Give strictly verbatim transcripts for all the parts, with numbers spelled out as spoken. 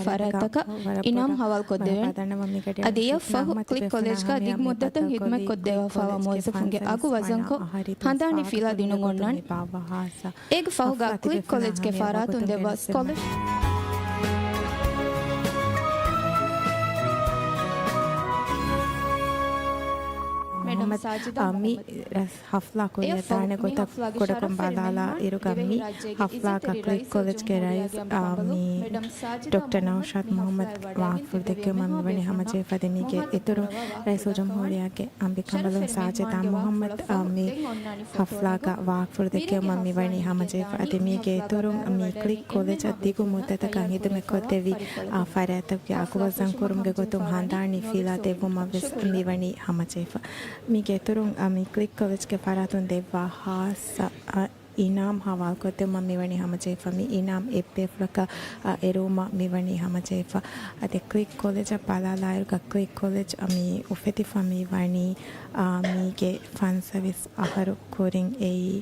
ފަރާތްތަކަށް އިނާމް ހަވާލުކޮށްދެވޭނެ. އަދި އެއަށްފަހު ކްލިކް ކޮލެޖްގަ ދިގުމުއްދަތަށް ހިދުމަތްކޮށްދެއްވާފައިވާ މުވައްޒަފުންގެ އަގު ވަޒަންކޮށް، ހަނދާނީ ފިލާ ދިނުންއޮންނާނެ. އޭގެ ފަހުގަ ކްލިކް ކޮލެޖްގެ ފަރާތުން ދެއްވާ ސްކޮލަރޝިޕް މުހައްމަދު އަމީ ހަފްލާ ކުރިއަށްދާނެ ގޮތަށް ކުޑަކޮށް ބަލާލާ އިރުގަ، މި ހަފްލާގަ ކްލިކް ކޮލެޖްގެ ރައީސް އަމީ ޑޮކްޓަރ ނައުޝާދު މުހައްމަދު ވާހަކަފުޅު ދެއްކެވުމަށް މިވަނީ ހަމަޖެހިފަ. އަދި މީގެ އިތުރުން ރައީސުލްޖުމްހޫރިއްޔާގެ އަނބިކަނބަލުން ސާޖިދާ މުހައްމަދު އަމީ ހަފްލާގަ ވާހަކަފުޅު ދެއްކެވުމަށް މިވަނީ ހަމަޖެހިފަ. އަދި މީގެ އިތުރުން މި ކްލިކް ކޮލެޖަށް ދިގު މުއްދަތަކަށް ހިދުމަތްކޮށްދެއްވި އާ ފަރާތްތަކުގެ އަގުވަޒަން ކުރުމުގެ ގޮތުން ހަނދާނީ ފިލާ ދެއްވުމަށްވެސް މިވަނީ ހަމަޖެހިފަ. މީގެ އިތުރުން އަ، މި ކްލިކް ކޮލެޖްގެ ފަރާތުން ދެއްވާ ހާއްސަ، އަ، އިނާމް ހަވާލުކޮށްދެއްވުމަށް މިވަނީ ހަމަޖެހިފަ. މި އިނާމް އެއްބޭފުޅަކަށް، އަ، އެރުވުމަށް މިވަނީ ހަމަޖެހިފަ. އަދި ކްލިކް ކޮލެޖަށް ބަލާލާއިރުގަ ކްލިކް ކޮލެޖް އަ، މި އުފެދިފަ މިވަނީ، އަ، މީގެ ފަންސަވީސް އަހަރު ކުރިން އެއީ،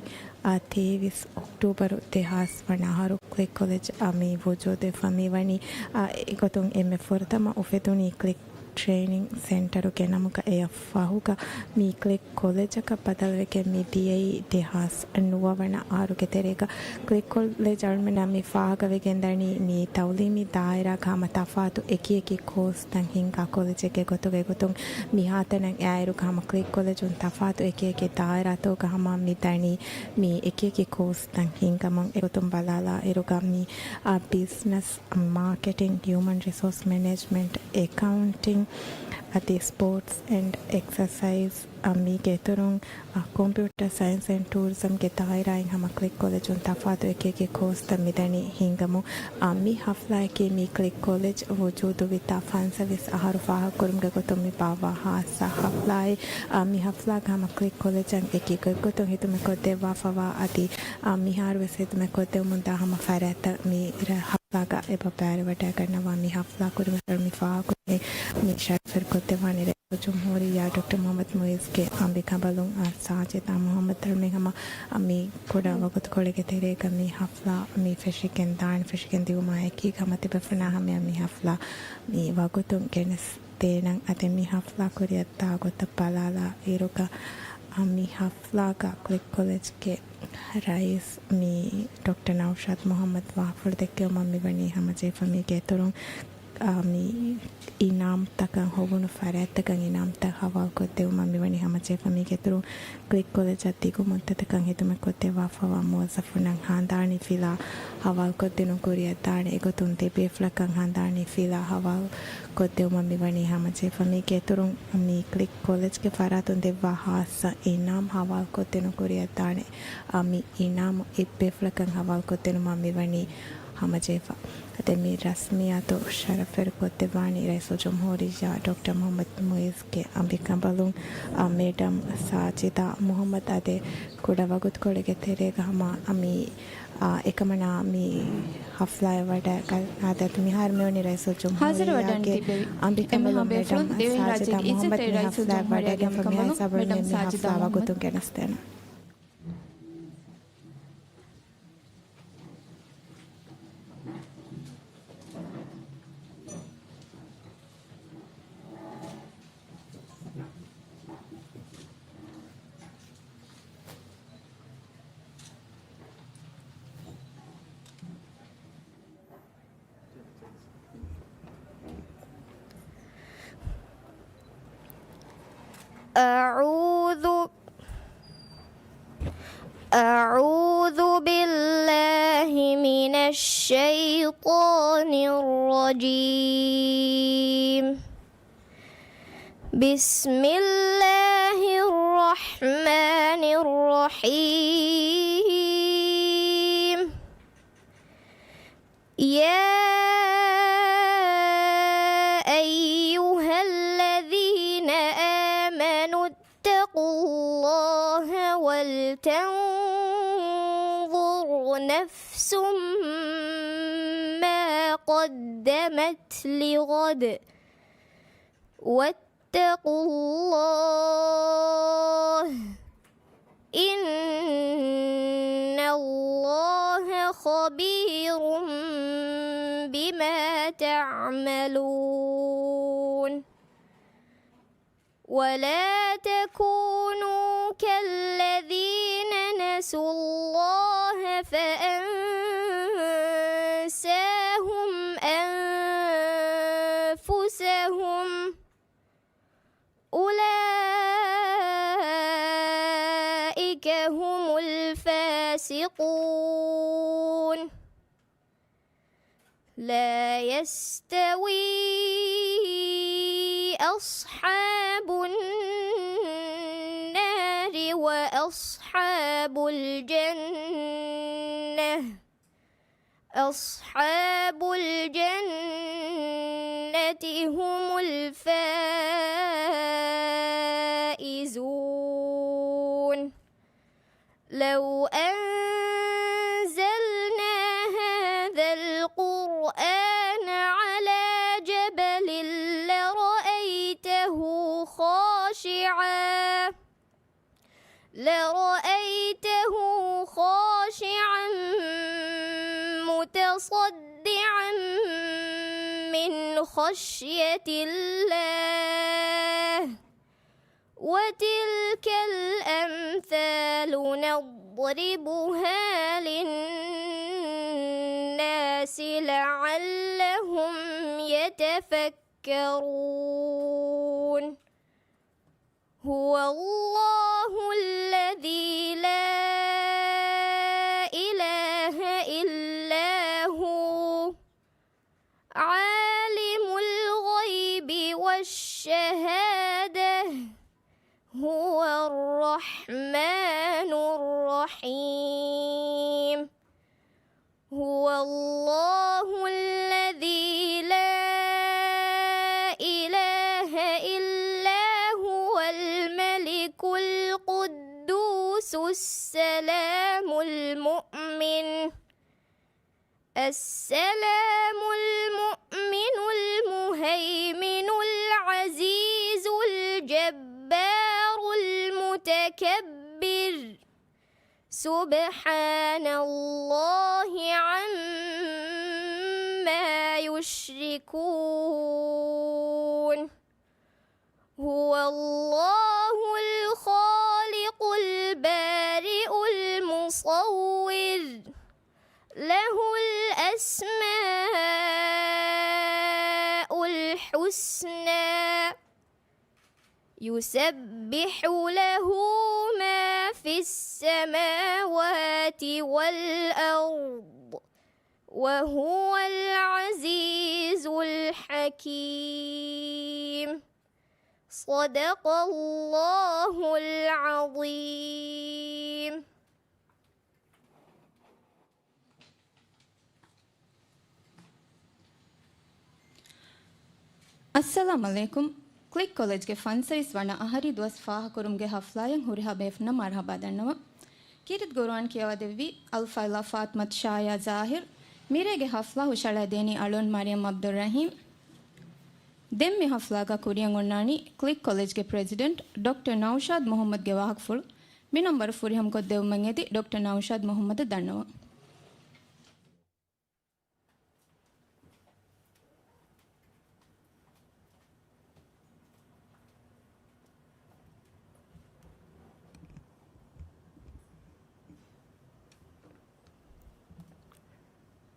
އާ، ތޭވީސް އޮކްޓޫބަރު ދެހާސް ވަނަ އަހަރު ކްލިކް ކޮލެޖް އަ، މި ވުޖޫދުވެފަ މިވަނީ، އާ، އެގޮތުން އެންމެ ފުރަތަމަ އުފެދުނީ ކްލިކް ޓްރެއިނިން ސެންޓަރުގެ ނަމުގަ. އެއަށް ފަހުގަ މި ކްލިކް ކޮލެޖަކަށް ބަދަލުވެގެން މި ދިޔައީ ދެހާސް ނުވަ ވަނަ އަހަރުގެ ތެރޭގަ. ކްލިކް ކޮލެޖް އަޅުމެންނަށް މި ފާހަގަވެގެން ދަނީ މި ތައުލީމީ ދާއިރާގަ ހަމަ ތަފާތު އެކިއެކި ކޯސްތައް ހިންގާ ކޮލެޖެއްގެ ގޮތުގައި. އެގޮތުން މިހާތަނަށް އައިއިރުގަ ހަމަ ކްލިކް ކޮލެޖުން ތަފާތު އެކިއެކި ދާއިރާތަކުގަ ހަމަ މި ދަނީ މި އެކިއެކި ކޯސްތައް ހިންގަމުން. އެގޮތުން ބަލާލާ އިރުގަ މި، އާ، ބިޒްނަސް، މާކެޓިން، ހިއުމަން ރިސޯސް މެނޭޖްމަންޓް، އެކައުންޓިން، އަދި ސްޕޯޓްސް އެންޑް އެކްސަސައިޒް، އާ، މީގެ އިތުރުން، އާ، ކޮމްޕިއުޓަރ ސައިންސް އެންޑް ޓޫރިޒަމްގެ ދާއިރާއިން ހަމަ ކްލިކް ކޮލެޖުން ތަފާތު އެކިއެކި ކޯސްތައް މިދަނީ ހިންގަމުން. އާ، މި ހަފްލާއަކީ މި ކްލިކް ކޮލެޖް ވުޖޫދުވިތާ ފަންސަވީސް އަހަރު ފާހަގަކުރުމުގެ ގޮތުން މި ބާއްވާ ހާއްސަ ހަފްލާއެއް. އާ، މި ހަފްލާގަ ހަމަ ކްލިކް ކޮލެޖަށް އެކި ގޮތްގޮތުން ހިދުމަތްކޮށްދެއްވާފައިވާ އަދި، އާ، މިހާރުވެސް ހިދުމަތްކޮށްދެވުމުންދާ ހަމަ ފަރާތްތައް މި ހަފްލާގަ އެބަ ބައިވެވަޑައިގަންނަވާ. މި ހަފްލާ ކުރިމަތިވެރި މި ފާހަގަކުރަނީ މި ޝަރަފްވެރިކޮށްދެއްވާނީ ރައީސުލްޖުމްހޫރިއްޔާ ޑޮކްޓަރ މުހައްމަދު މުއިއްޒުގެ އަނބިކަނބަލުން އާ ސާޖިދާ މުހައްމަދު އަޅުމެން ހަމަ މި ކުޑަ ވަގުތުކޮޅެއްގެ ތެރޭގަ މި ހަފްލާ މި ފެށިގެން ދާނެ. ފެށިގެން ދިއުމާ އެކީގަ ހަމަ ތިބޭފުޅުންނާ ހަމަޔަށް މި ހަފްލާ މި ވަގުތުން ގެނެސްދޭނަން. އަދި މި ހަފްލާ ކުރިއަށްދާ ގޮތަށް ބަލާލާ އިރުގަ އަ، މި ހަފްލާގަ ކްލިކް ކޮލެޖްގެ ރައީސް މި ޑޮކްޓަރ ނައުޝާދު މުހައްމަދު ވާހަކަފުޅު ދެއްކެވުމަށް މިވަނީ ހަމަޖެހިފަ. މީގެ އިތުރުން، އާ، މި އިނާމްތަކަށް ހޮވުނު ފަރާތްތަކަށް އިނާމްތައް ހަވާލުކޮށްދެވުމަށް މިވަނީ ހަމަޖެހިފަ. މީގެ އިތުރުން، ކްލިކް ކޮލެޖަށް ދިގު މުއްދަތަކަށް ހިދުމަތްކޮށްދެއްވާފައިވާ މުވައްޒަފުންނަށް ހަނދާނީ ފިލާ ހަވާލުކޮށްދިނުން ކުރިއަށްދާނެ. އެގޮތުން ތިބޭފުޅަކަށް ހަނދާނީ ފިލާ ހަވާލުކޮށްދެވުމަށް މިވަނީ ހަމަޖެހިފަ. މީގެ އިތުރުން، މި ކްލިކް ކޮލެޖްގެ ފަރާތުން ދެއްވާ ހާއްސަ އިނާމް ހަވާލުކޮށްދިނުން ކުރިއަށްދާނެ. އަ، މި އިނާމު އެއްބޭފުޅަކަށް ހަވާލުކޮށްދިނުމަށް މިވަނީ ހަމަޖެހިފަ. އަދި މި ރަސްމިއްޔާތު ޝަރަފްވެރިކޮށްދެއްވާނީ ރައީސުލްޖުމްހޫރިއްޔާ ޑޮކްޓަރ މުހައްމަދު މުއިއްޒުގެ އަނބިކަނބަލުން، އަ، މެޑަމް ސާޖިދާ މުހައްމަދު. އަދި ކުޑަ ވަގުތުކޮޅެއްގެ ތެރޭގަ ހަމަ، އަ، މި، އަ، އެކަމަނާ މި ހަފްލާއަށް ވަޑައިގަތް އާދައިތު މިހާރު މިވަނީ ރައީސުލްޖުމްހޫރިއްޔާގެ އަނބިކަނބަލުން މެޑަމް ސާޖިދާ މުހައްމަދު މި ހަފްލާއަށް ވަޑައިގެންފަ. މިހާ ސަބަރުން މި ހަފްލާ ވަގުތުން ގެނެސްދޭނަން. أعوذ أعوذ بالله من الشيطان الرجيم. بسم الله الرحمن الرحيم. يا أيها الذين آمنوا اتقوا الله ولتنظر نفس ما قدمت لغد واتقوا الله إِنَّ اللَّهَ خَبِيرٌ بِمَا تَعْمَلُونَ. وَلَا تَكُونُوا كَالَّذِينَ نَسُوا اللَّهَ فَأَنسَاهُمْ أَنفُسَهُمْ، أُولَٰئِكَ هُمُ الْفَاسِقُونَ. لَا يَسْتَوِي أَصْحَابُ النَّارِ وَأَصْحَابُ الْجَنَّةِ، أَصْحَابُ الْجَنَّةِ هُمُ الْفَائِزُونَ. لَوْ أَنزَلْنَا هَٰذَا الْقُرْآنَ عَلَىٰ جَبَلٍ لَّرَأَيْتَهُ خَاشِعًا، لَّرَأَيْتَهُ خَاشِعًا مُّتَصَدِّعًا مِّنْ خَشْيَةِ اللَّهِ، وَتِلْكَ الْأَمْثَالُ نَضْرِبُهَا لِلنَّاسِ لَعَلَّهُمْ يَتَفَكَّرُونَ. هُوَ اللَّهُ الَّذِي لَا إِلَٰهَ إِلَّا هُوَ، عَالِمُ الْغَيْبِ وَالشَّهَادَةِ، هُوَ الرَّحْمَٰنُ الرَّحِيمُ. هُوَ اللَّهُ الَّذِي لَا إِلَٰهَ إِلَّا هُوَ، الْمَلِكُ الْقُدُّوسُ السَّلَامُ الْمُؤْمِنُ السَّلَامُ الْمُؤْمِنُ الْمُهَيْمِنُ الْعَزِيزُ الْجَبَّارُ الْمُتَكَبِّرُ. سُبْحَانَ اللَّهِ عَمَّا يُشْرِكُونَ. هُوَ اللَّهُ الْخَالِقُ الْبَارِئُ الْمُصَوِّرُ، لَهُ الْأَسْمَاءُ الْحُسْنَىٰ، يُسَبِّحُ لَهُ مَا فِي السَّمَاوَاتِ وَالْأَرْضِ، وَهُوَ الْعَزِيزُ الْحَكِيمُ. صَدَقَ اللَّهُ الْعَظِيمُ. އައްސަލާމު ޢަލައިކުމް. ކްލިކް ކޮލެޖްގެ ފަންސަވީސް ވަނަ އަހަރީ ދުވަސް ފާހަގަކުރުމުގެ ޙަފްލާއަށް ހުރިހާ ބޭފުންނަށް މަރުޙަބާ ދަންނަވަން. ކީރިތި ޤުރުއާން ކިޔަވާދެއްވީ އަލްފާޟިލާ ފާޠިމަތު ޝާޔާ ޒާހިރު. މިރޭގެ ޙަފްލާ ހުށަހަޅައިދޭނީ އަޅުން މަރިޔަމް ޢަބްދުއްރަޙީމް. ދެން މި ޙަފްލާގަ ކުރިއަށް އޮންނާނީ ކްލިކް ކޮލެޖްގެ ޕްރެޒިޑެންޓް ޑޮކްޓަރ ނައުޝާދް މުޙައްމަދުގެ ވާހަކަފުޅު. މި ނަންބަރު ފުރިހަމަކޮށްދެއްވުމަށް އެދި ޑޮކްޓަރ ނައުޝާދް މުޙައްމަދަށް ދަންނަވަން.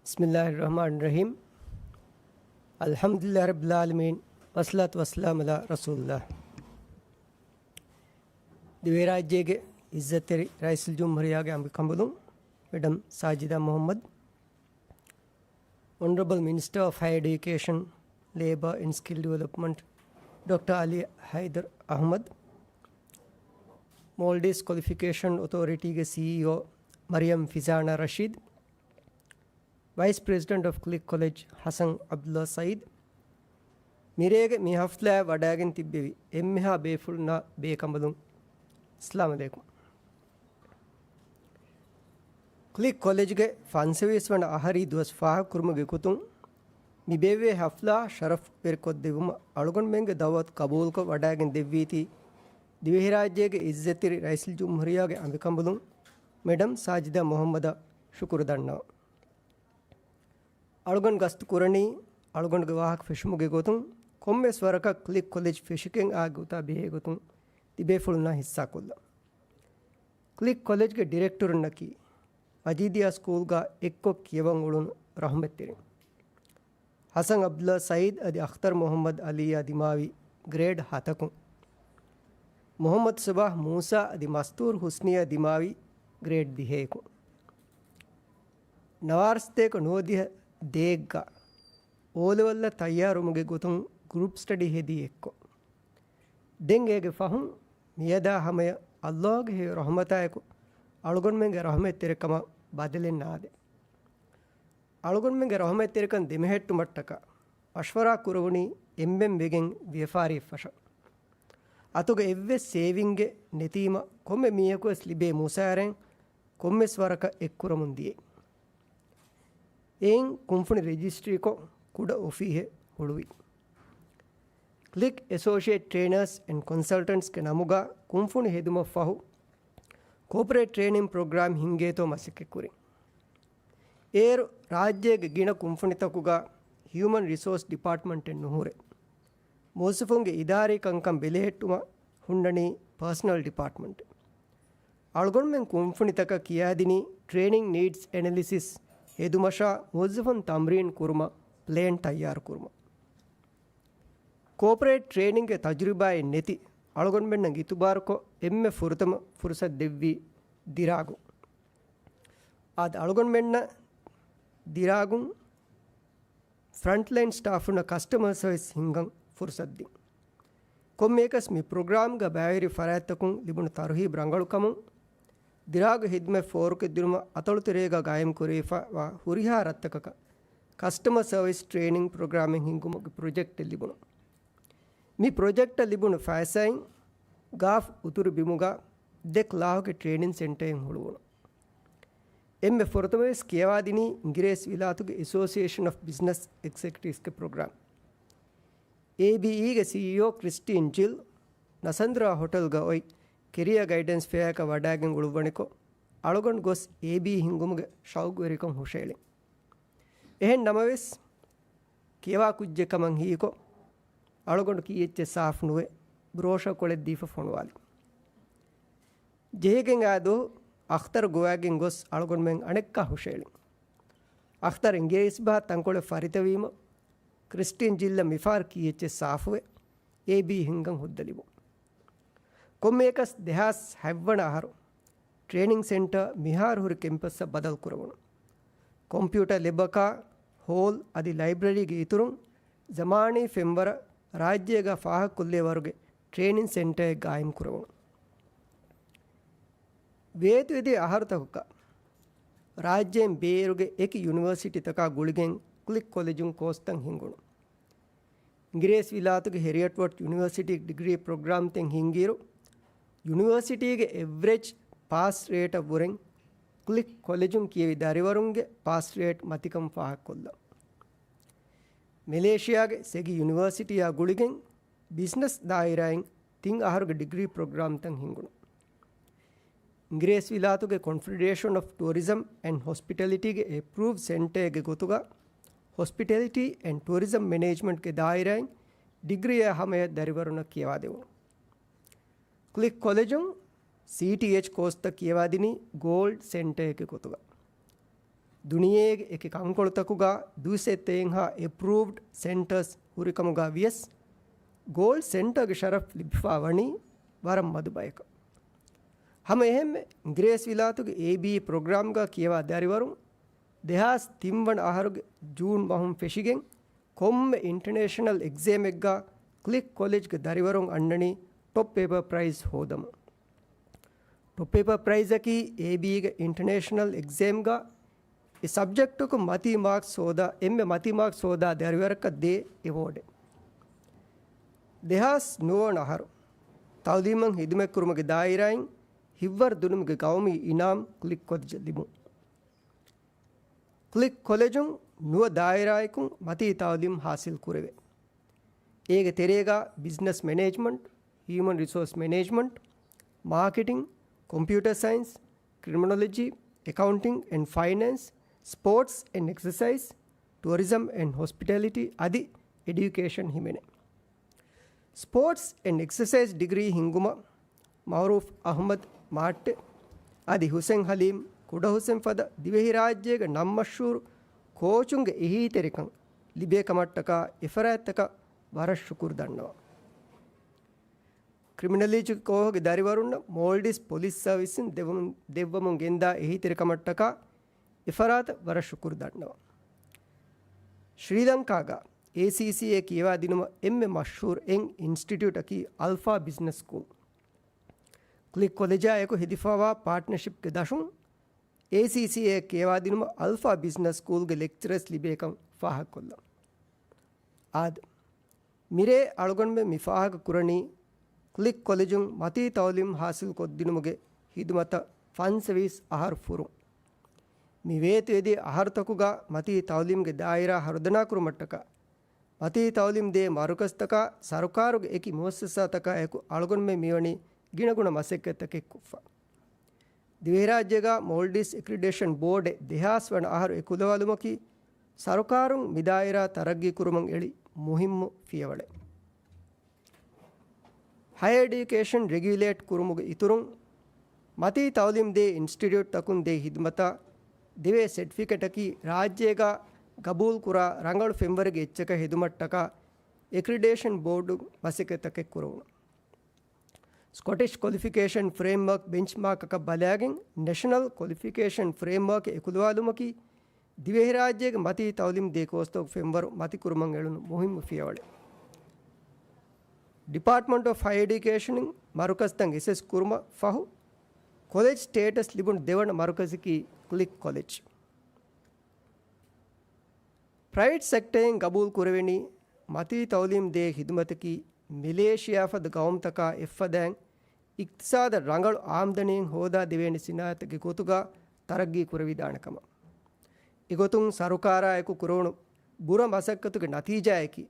بسم الله الرحمن الرحيم. الحمد لله رب العالمين. والصلاة والسلام على رسول الله. ދިވެހިރާއްޖޭގެ ޢިއްޒަތްތެރި ރައީސުލްޖުމްހޫރިއްޔާގެ އަނބިކަނބަލުން މެޑަމް ސާޖިދާ މުޙައްމަދު، އޮނަރަބަލް މިނިސްޓަރ އޮފް ހަޔަރ އެޑިއުކޭޝަން، ލޭބަރ އެންޑް ސްކިލް ޑިވެލޮޕްމަންޓް، ޑޮކްޓަރ އަލީ ހައިދަރު އަޙްމަދު، މޯލްޑިވްސް ކޮލިފިކޭޝަން އޮތޯރިޓީގެ ސީއީއޯ މަރިޔަމް ފިޒާނާ ރަޝީދު، ވައިސް ޕްރެޒިޑެންޓް އޮފް ކްލިކް ކޮލެޖް ޙަސަން ޢަބްދުﷲ ސައީދު، މިރޭގެ މި ޙަފްލާއަށް ވަޑައިގެން ތިއްބެވި އެންމެހާ ބޭފުޅުންނާ ބޭކަނބަލުން، އައްސަލާމު ޢަލައިކުމް. ކްލިކް ކޮލެޖްގެ ފަންސަވީސް ވަނަ އަހަރީ ދުވަސް ފާހަގަކުރުމުގެ ގޮތުން، މި ބޭއްވޭ ޙަފްލާ ޝަރަފްވެރިކޮށްދެއްވުމަށް އަޅުގަނޑުމެންގެ ދަޢުވަތު ޤަބޫލުކޮށް ވަޑައިގެން ދެއްވީތީ، ދިވެހިރާއްޖޭގެ އިއްޒަތްތެރި ރައީސުލްޖުމްހޫރިއްޔާގެ އަނބިކަނބަލުން މެޑަމް ސާޖިދާ މުހައްމަދަށް ޝުކުރު ދަންނަވަން. އަޅުގަނޑު ގަސްތު ކުރަނީ އަޅުގަނޑުގެ ވާހަކަ ފެށުމުގެ ގޮތުން ކޮންމެސް ވަރަކަށް ކްލިކް ކޮލެޖް ފެށިގެން އާ ގޮތާ ބެހޭ ގޮތުން ތިބޭފުޅުންނާ ހިއްސާކޮށްލަން. ކްލިކް ކޮލެޖްގެ ޑިރެކްޓަރުންނަކީ މަޖީދިއްޔާ ސްކޫލްގަ އެއްކޮށް ކިޔަވަން އުޅުނު ރަހުމަތްތެރިން. ޙަސަން ޢަބްދުﷲ ސަޢީދު އަދި އަޚްތަރު މުޙައްމަދު ޢަލީއާ ދިމާވި ގްރޭޑް ހަތަކުން، މުޙައްމަދު ޞަބާޙް މޫސާ އަދި މަސްތޫރު ޙުސްނިއްޔާ ދިމާވި ގްރޭޑް ދިހައެކުން. ނަވާރަސަތޭކަ ނުވަދިހަ ދޭއްގަ އޯލެވެލްއަށް ތައްޔާރުވުމުގެ ގޮތުން ގްރޫޕް ސްޓަޑީ ހެދީ އެއްކޮށް، ދެން އޭގެ ފަހުން މިއަދާ ހަމަޔަށް ﷲގެ ހެޔޮ ރަޙުމަތާއެކު އަޅުގަނޑުމެންގެ ރަޙުމަތްތެރިކަމަށް ބަދަލެއް ނާދެ. އަޅުގަނޑުމެންގެ ރަޙުމަތްތެރިކަން ދެމެހެއްޓުމަށްޓަކާ މަޝްވަރާ ކުރެވުނީ އެންމެން ވެގެން ވިޔަފާރިއެއް ފަށަން. އަތުގަ އެއްވެސް ސޭވިންގެއް ނެތީމަ ކޮންމެ މީހަކުވެސް ލިބޭ މުސާރައިން ކޮންމެސް ވަރަކަށް އެއްކުރަމުން ދިޔައީ. އެއިން ކުންފުނި ރެޖިސްޓްރީކޮށް ކުޑަ އޮފީހެއް ހުޅުވި. ކްލިކް އެސޯޝިއޭޓް ޓްރޭނަރސް އެންޑް ކޮންސަލްޓަންޓްސްގެ ނަމުގަ ކުންފުނި ހެދުމަށް ފަހު ކޯޕަރޭޓް ޓްރޭނިން ޕްރޮގްރާމް ހިންގޭތޯ މަސައްކަތްކުރިން. އޭރު ރާއްޖޭގެ ގިނަ ކުންފުނިތަކުގަ ހިއުމަން ރިސޯސް ޑިޕާޓްމަންޓެއް ނުހުރޭ. މުވައްޒަފުންގެ އިދާރީ ކަންކަން ބެލެހެއްޓުމަށް ހުންނަނީ ޕާސަނަލް ޑިޕާޓްމަންޓެއް. އަޅުގަނޑުމެން ކުންފުނިތަކަށް ކިޔާދިނީ ޓްރޭނިން ނީޑްސް އެނަލިސިސް ހެދުމަށާ މުވައްޒަފުން ތަމްރީން ކުރުމަށް ޕްލޭން ތައްޔާރު ކުރުމަށް. ކޯޕަރޭޓް ޓްރޭނިންގގެ ތަޖުރިބާއެއް ނެތި އަޅުގަނޑުމެންނަށް އިތުބާރުކޮށް އެންމެ ފުރަތަމަ ފުރުސަތު ދެއްވީ ދިރާގުން. އާދެ، އަޅުގަނޑުމެންނަށް ދިރާގުން ފްރަންޓްލައިން ސްޓާފުންނަށް ކަސްޓަމަރ ސަރވިސް ހިންގަން ފުރުސަތު ދިން. ކޮންމެއަކަސް މި ޕްރޮގްރާމްގަ ބައިވެރި ފަރާތްތަކުން ލިބުނު ތަރުހީބު ރަނގަޅު ކަމުން، ދިރާގު ހިދުމަތް ފޯރުކޮށްދިނުމަށް އަތޮޅުތެރޭގަ ގާއިމްކުރެވިފައިވާ ހުރިހާ ރަށްތަކަކަށް ކަސްޓަމަރ ސަރވިސް ޓްރޭނިން ޕްރޮގްރާމެއް ހިންގުމުގެ ޕްރޮޖެކްޓެއް ލިބުނު. މި ޕްރޮޖެކްޓަށް ލިބުނު ފައިސާއިން ގާފް އުތުރު ބިމުގަ ދެ ކްލާހުގެ ޓްރޭނިން ސެންޓަރެއް ހުޅުވުނު. އެންމެ ފުރަތަމަވެސް ކިޔަވާދިނީ އިނގިރޭސިވިލާތުގެ އެސޯސިއޭޝަން އޮފް ބިޒްނަސް އެގްޒެކެޓިވްސްގެ ޕްރޮގްރާމް. އޭބީއީގެ ސީއީއޯ ކްރިސްޓީން ޖިލް ނަސަންދްރާ ހޮޓެލްގަ އޮތް ކެރިއާ ގައިޑެންސް ފެއާއަކަށް ވަޑައިގެން އުޅުއްވަނިކޮށް، އަޅުގަނޑު ގޮސް އޭބީ ހިންގުމުގެ ޝައުގުވެރިކަން ހުށައެޅިން. އެހެން ނަމަވެސް، ކިޔަވާ ކުއްޖެއް ކަމަށް ހީކޮށް، އަޅުގަނޑު ކީއްޗެއް ސާފު ނުވެ، ބްރޯޝަ ކޮޅެއް ދީފަ ފޮނުވާލި. ޖެހިގެން އާ ދުވަހު އަޚްތަރު ގޮވައިގެން ގޮސް އަޅުގަނޑުމެން އަނެއްކާ ހުށައެޅިން. އަޚްތަރު އިނގިރޭސިބަހަށް ތަންކޮޅެއް ފަރިތަވީމަ، ކްރިސްޓީން ޖިލްއަށް މިފަހަރު ކީއްޗެއް ސާފުވެ، އޭބީ ހިންގަން ހުއްދަ ލިބުން. ކޮންމެއަކަސް ދެހާސް ހަތްވަނަ އަހަރު ޓްރޭނިން ސެންޓަރ މިހާރު ހުރި ކެމްޕަސްއަށް ބަދަލު ކުރެވުނު. ކޮމްޕިއުޓަރ ލެބަކާ، ހޯލް އަދި ލައިބްރަރީގެ އިތުރުން، ޒަމާނީ ފެންވަރަށް ރާއްޖޭގަ ފާހަގަކޮށްލޭ ވަރުގެ ޓްރޭނިން ސެންޓަރެއް ގާއިމް ކުރެވުނު. ވޭތުވެދިޔަ އަހަރުތަކަކަށް ރާއްޖޭން ބޭރުގެ އެކި ޔުނިވަރސިޓީތަކާ ގުޅިގެން ކްލިކް ކޮލެޖުން ކޯސްތައް ހިންގުނު. އިނގިރޭސިވިލާތުގެ ހެރިއަޓް ވަޑްސް ޔުނިވަރސިޓީ ޑިގްރީ ޕްރޮގްރާމްތައް ހިންގިއިރު، ޔުނިވަރސިޓީގެ އެވްރެޖް ޕާސް ރޭޓަށް ވުރެން ކްލިކް ކޮލެޖުން ކިޔެވި ދަރިވަރުންގެ ޕާސް ރޭޓް މަތިކަން ފާހަގަކޮށްލަން. މެލޭޝިޔާގެ ސެގި ޔުނިވަރސިޓީއާ ގުޅިގެން ބިޒްނަސް ދާއިރާއިން ތިން އަހަރުގެ ޑިގްރީ ޕްރޮގްރާމްތައް ހިންގުނު. އިނގިރޭސިވިލާތުގެ ކޮންފެޑެރޭޝަން އޮފް ޓޫރިޒަމް އެންޑް ހޮސްޕިޓެލިޓީގެ އެޕްރޫވް ސެންޓަރެއްގެ ގޮތުގަ ހޮސްޕިޓެލިޓީ އެންޑް ޓޫރިޒަމް މެނޭޖްމަންޓްގެ ދާއިރާއިން ޑިގްރީއާ ހަމަޔަށް ދަރިވަރުންނަށް ކިޔަވާދެވުނު. ކްލިކް ކޮލެޖުން ސީޓީއެޗް ކޯސްތައް ކިޔަވާދިނީ ގޯލްޑް ސެންޓަރެއްގެ ގޮތުގަ. ދުނިޔޭގެ އެކި ކަންކޮޅުތަކުގަ ދުއިސައްތައެއްހާ އެޕްރޫވްޑް ސެންޓަރސް ހުރިކަމުގަ ވިޔަސް، ގޯލްޑް ސެންޓަރގެ ޝަރަފް ލިބިފާ ވަނީ ވަރަށް މަދު ބަޔަކަށް. ހަމަ އެހެންމެ، އިނގިރޭސިވިލާތުގެ އޭބީ ޕްރޮގްރާމްގަ ކިޔަވާ ދަރިވަރުން ދެހާސް ތިން ވަނަ އަހަރުގެ ޖޫން މަހުން ފެށިގެން، ކޮންމެ އިންޓަނޭޝަނަލް އެގްޒޭމެއްގަ ކްލިކް ކޮލެޖްގެ ދަރިވަރުން އަންނަނީ ޓޮޕް ޕޭޕަރ ޕްރައިޒް ހޯދަމުން. ޓޮޕް ޕޭޕަރ ޕްރައިޒަކީ އޭބީގެ އިންޓަނޭޝަނަލް އެގްޒޭމްގަ އެ ސަބްޖެކްޓަކުން މަތީ މާކްސް ހޯދާ، އެންމެ މަތީ މާކްސް ހޯދާ ދަރިވަރަކަށް ދޭ އެވޯޑެއް. ދެހާސް ނުވަ ވަނަ އަހަރު ތައުލީމަށް ހިދުމަތްކުރުމުގެ ދާއިރާއިން ހިތްވަރު ދުނުމުގެ ގައުމީ އިނާމް ކްލިކް ކޮލެޖަށް ލިބުން. ކްލިކް ކޮލެޖުން ނުވަ ދާއިރާއަކުން މަތީ ތައުލީމް ހާސިލް ކުރެވޭ. އޭގެ ތެރޭގަ ބިޒްނަސް މެނޭޖްމަންޓް، ހިއުމަން ރިސޯސް މެނޭޖްމަންޓް، މާކެޓިން، ކޮމްޕިއުޓަރ ސައިންސް، ކްރިމިނޮލޮޖީ، އެކައުންޓިން އެންޑް ފައިނޭންސް، ސްޕޯޓްސް އެންޑް އެކްސަސައިޒް، ޓުއަރިޒަމް އެންޑް ހޮސްޕިޓެލިޓީ އަދި އެޑިއުކޭޝަން ހިމެނޭ. ސްޕޯޓްސް އެންޑް އެކްސަސައިޒް ޑިގްރީ ހިންގުމަށް މައުރޫފް އަހްމަދު މާއްޓެ އަދި ހުސެން ހަލީމް ކުޑަހުސެން ފަދަ ދިވެހިރާއްޖޭގެ ނަން މަޝްހޫރު ކޯޗުންގެ އެހީތެރިކަން ލިބޭ ކަމަށްޓަކާ އެފަރާތްތަކަށް ވަރަށް ޝުކުރު ދަންނަވަން. ކްރިމިނަލޮޖީ ކޯހުގެ ދަރިވަރުންނަށް މޯލްޑިވްސް ޕޮލިސް ސަރވިސްއިން ދެއްވަމުން، ދެއްވަމުން ގެންދާ އެހީތެރިކަމަށްޓަކާ އެފަރާތަށް ވަރަށް ޝުކުރު ދަންނަވަން. ޝްރީލަންކާގަ އޭސީސީއޭ ކިޔަވާދިނުމަށް އެންމެ މަޝްހޫރު އެއް އިންސްޓިޓިއުޓަކީ އަލްފާ ބިޒްނަސް ސްކޫލް. ކްލިކް ކޮލެޖާ އެކު ހެދިފަވާ ޕާޓްނަޝިޕްގެ ދަށުން އޭސީސީއޭ ކިޔަވާދިނުމަށް އަލްފާ ބިޒްނަސް ސްކޫލްގެ ލެކްޗަރަރސް ލިބޭކަން ފާހަގަކޮށްލަން. އާދެ، މިރޭ އަޅުގަނޑުމެން މި ފާހަގަކުރަނީ ކްލިކް ކޮލެޖުން މަތީ ތައުލީމް ހާސިލް ކޮށްދިނުމުގެ ހިދުމަތަށް ފަންސަވީސް އަހަރު ފުރުން. މި ވޭތުވެދިޔަ އަހަރުތަކުގަ މަތީ ތައުލީމްގެ ދާއިރާ ހަރުދަނާކުރުމަށްޓަކާ މަތީ ތައުލީމް ދޭ މަރުކަޒްތަކާ ސަރުކާރުގެ އެކި މުއައްސަސާތަކާ އެކު އަޅުގަނޑުމެން މިވަނީ ގިނަގުނަ މަސައްކަތްތަކެއް ކޮށްފަ. ދިވެހިރާއްޖޭގަ މޯލްޑިވްސް އެކްރިޑޭޝަން ބޯޑެއް ދެހާސް ވަނަ އަހަރު އެކުލަވާލުމަކީ ސަރުކާރުން މިދާއިރާ ތަރައްގީ ކުރުމަށް އެޅި މުހިއްމު ފިޔަވަޅެއް. ހަޔަރ އެޑިއުކޭޝަން ރެގިއުލޭޓް ކުރުމުގެ އިތުރުން، މަތީ ތައުލީމް ދޭ އިންސްޓިޓިއުޓްތަކުން ދޭ ހިދުމަތަށް ދެވޭ ސެޓްފިކެޓަކީ ރާއްޖޭގަ ގަބޫލުކުރާ ރަނގަޅު ފެންވަރެއްގެ އެއްޗަކަށް ހެދުމަށްޓަކާ އެކްރިޑޭޝަން ބޯޑު މަސައްކަތްތަކެއް ކުރެވުނު. ސްކޮޓިޝް ކޮލިފިކޭޝަން ފްރޭމްވަރކް ބެންޗްމާކަކަށް ބަލާގެން، ނެޝަނަލް ކޮލިފިކޭޝަން ފްރޭމްވަރކް އެކުލަވާލުމަކީ، ދިވެހިރާއްޖޭގެ މަތީ ތައުލީމް ދޭ ކޯސްތަކުގެ ފެންވަރު މަތިކުރުމަށް އެޅުނު މުހިއްމު ފިޔަވަޅެއް. ޑިޕާޓްމަންޓް އޮފް ހަޔަރ އެޑިއުކޭޝަން މަރުކަޒްތައް އެސެސް ކުރުމަށް ފަހު، ކޮލެޖް ސްޓޭޓަސް ލިބުނު ދެވަނަ މަރުކަޒަކީ ކްލިކް ކޮލެޖް. ޕްރައިވެޓް ސެކްޓަރއިން ގަބޫލު ކުރެވެނީ، މަތީ ތައުލީމް ދޭ ހިދުމަތަކީ މެލޭޝިޔާ ފަދަ ގައުމުތަކާ އެއްފަދައިން އިޤްތިޞާދަށް ރަނގަޅު އާމްދަނީއެއް ހޯދާ ދެވޭނެ ސިނާއަތެއްގެ ގޮތުގަ ތަރައްގީ ކުރެވިދާނެ ކަމަށް. އެގޮތުން ސަރުކާރާ އެކު ކުރެވުނު ބުރަ މަސައްކަތުގެ ނަތީޖާއަކީ،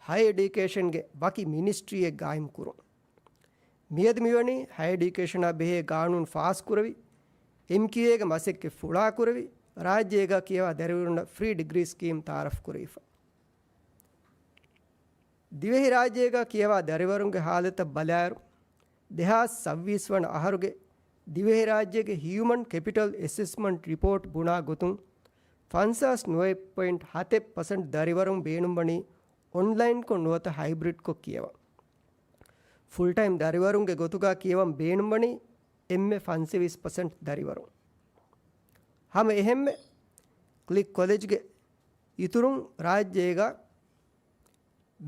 ހަޔަ އެޑިއުކޭޝަންގެ ވަކި މިނިސްޓްރީއެއް ގާއިމް ކުރުން. މިއަދު މިވަނީ ހަޔަ އެޑިއުކޭޝަނާ ބެހޭ ގާނޫނު ފާސް ކުރެވި، އެމްކިއުއޭގެ މަސައްކަތް ފުޅާ ކުރެވި، ރާއްޖޭގަ ކިޔަވާ ދަރިވަރުންނަށް ފްރީ ޑިގްރީ ސްކީމް ތައާރަފް ކުރެވިފަ. ދިވެހިރާއްޖޭގަ ކިޔަވާ ދަރިވަރުންގެ ހާލަތަށް ބަލާއިރު، ދެހާސް ސައްވީސް ވަނަ އަހަރުގެ ދިވެހިރާއްޖޭގެ ހިއުމަން ކެޕިޓަލް އެސެސްމަންޓް ރިޕޯޓް ބުނާ ގޮތުން، ފަންސާސް ނުވައެއް ޕޮއިންޓް ހަތެއް ޕަސެންޓް ދަރިވަރުން ބޭނުންވަނީ އޮންލައިންކޮށް ނުވަތަ ހައިބްރިޑްކޮށް ކިޔަވަން. ފުލްޓައިމް ދަރިވަރުންގެ ގޮތުގަ ކިޔަވަން ބޭނުންވަނީ އެންމެ ފަންސަވީސް ޕަސެންޓް ދަރިވަރުން. ހަމަ އެހެންމެ، ކްލިކް ކޮލެޖްގެ އިތުރުން ރާއްޖޭގަ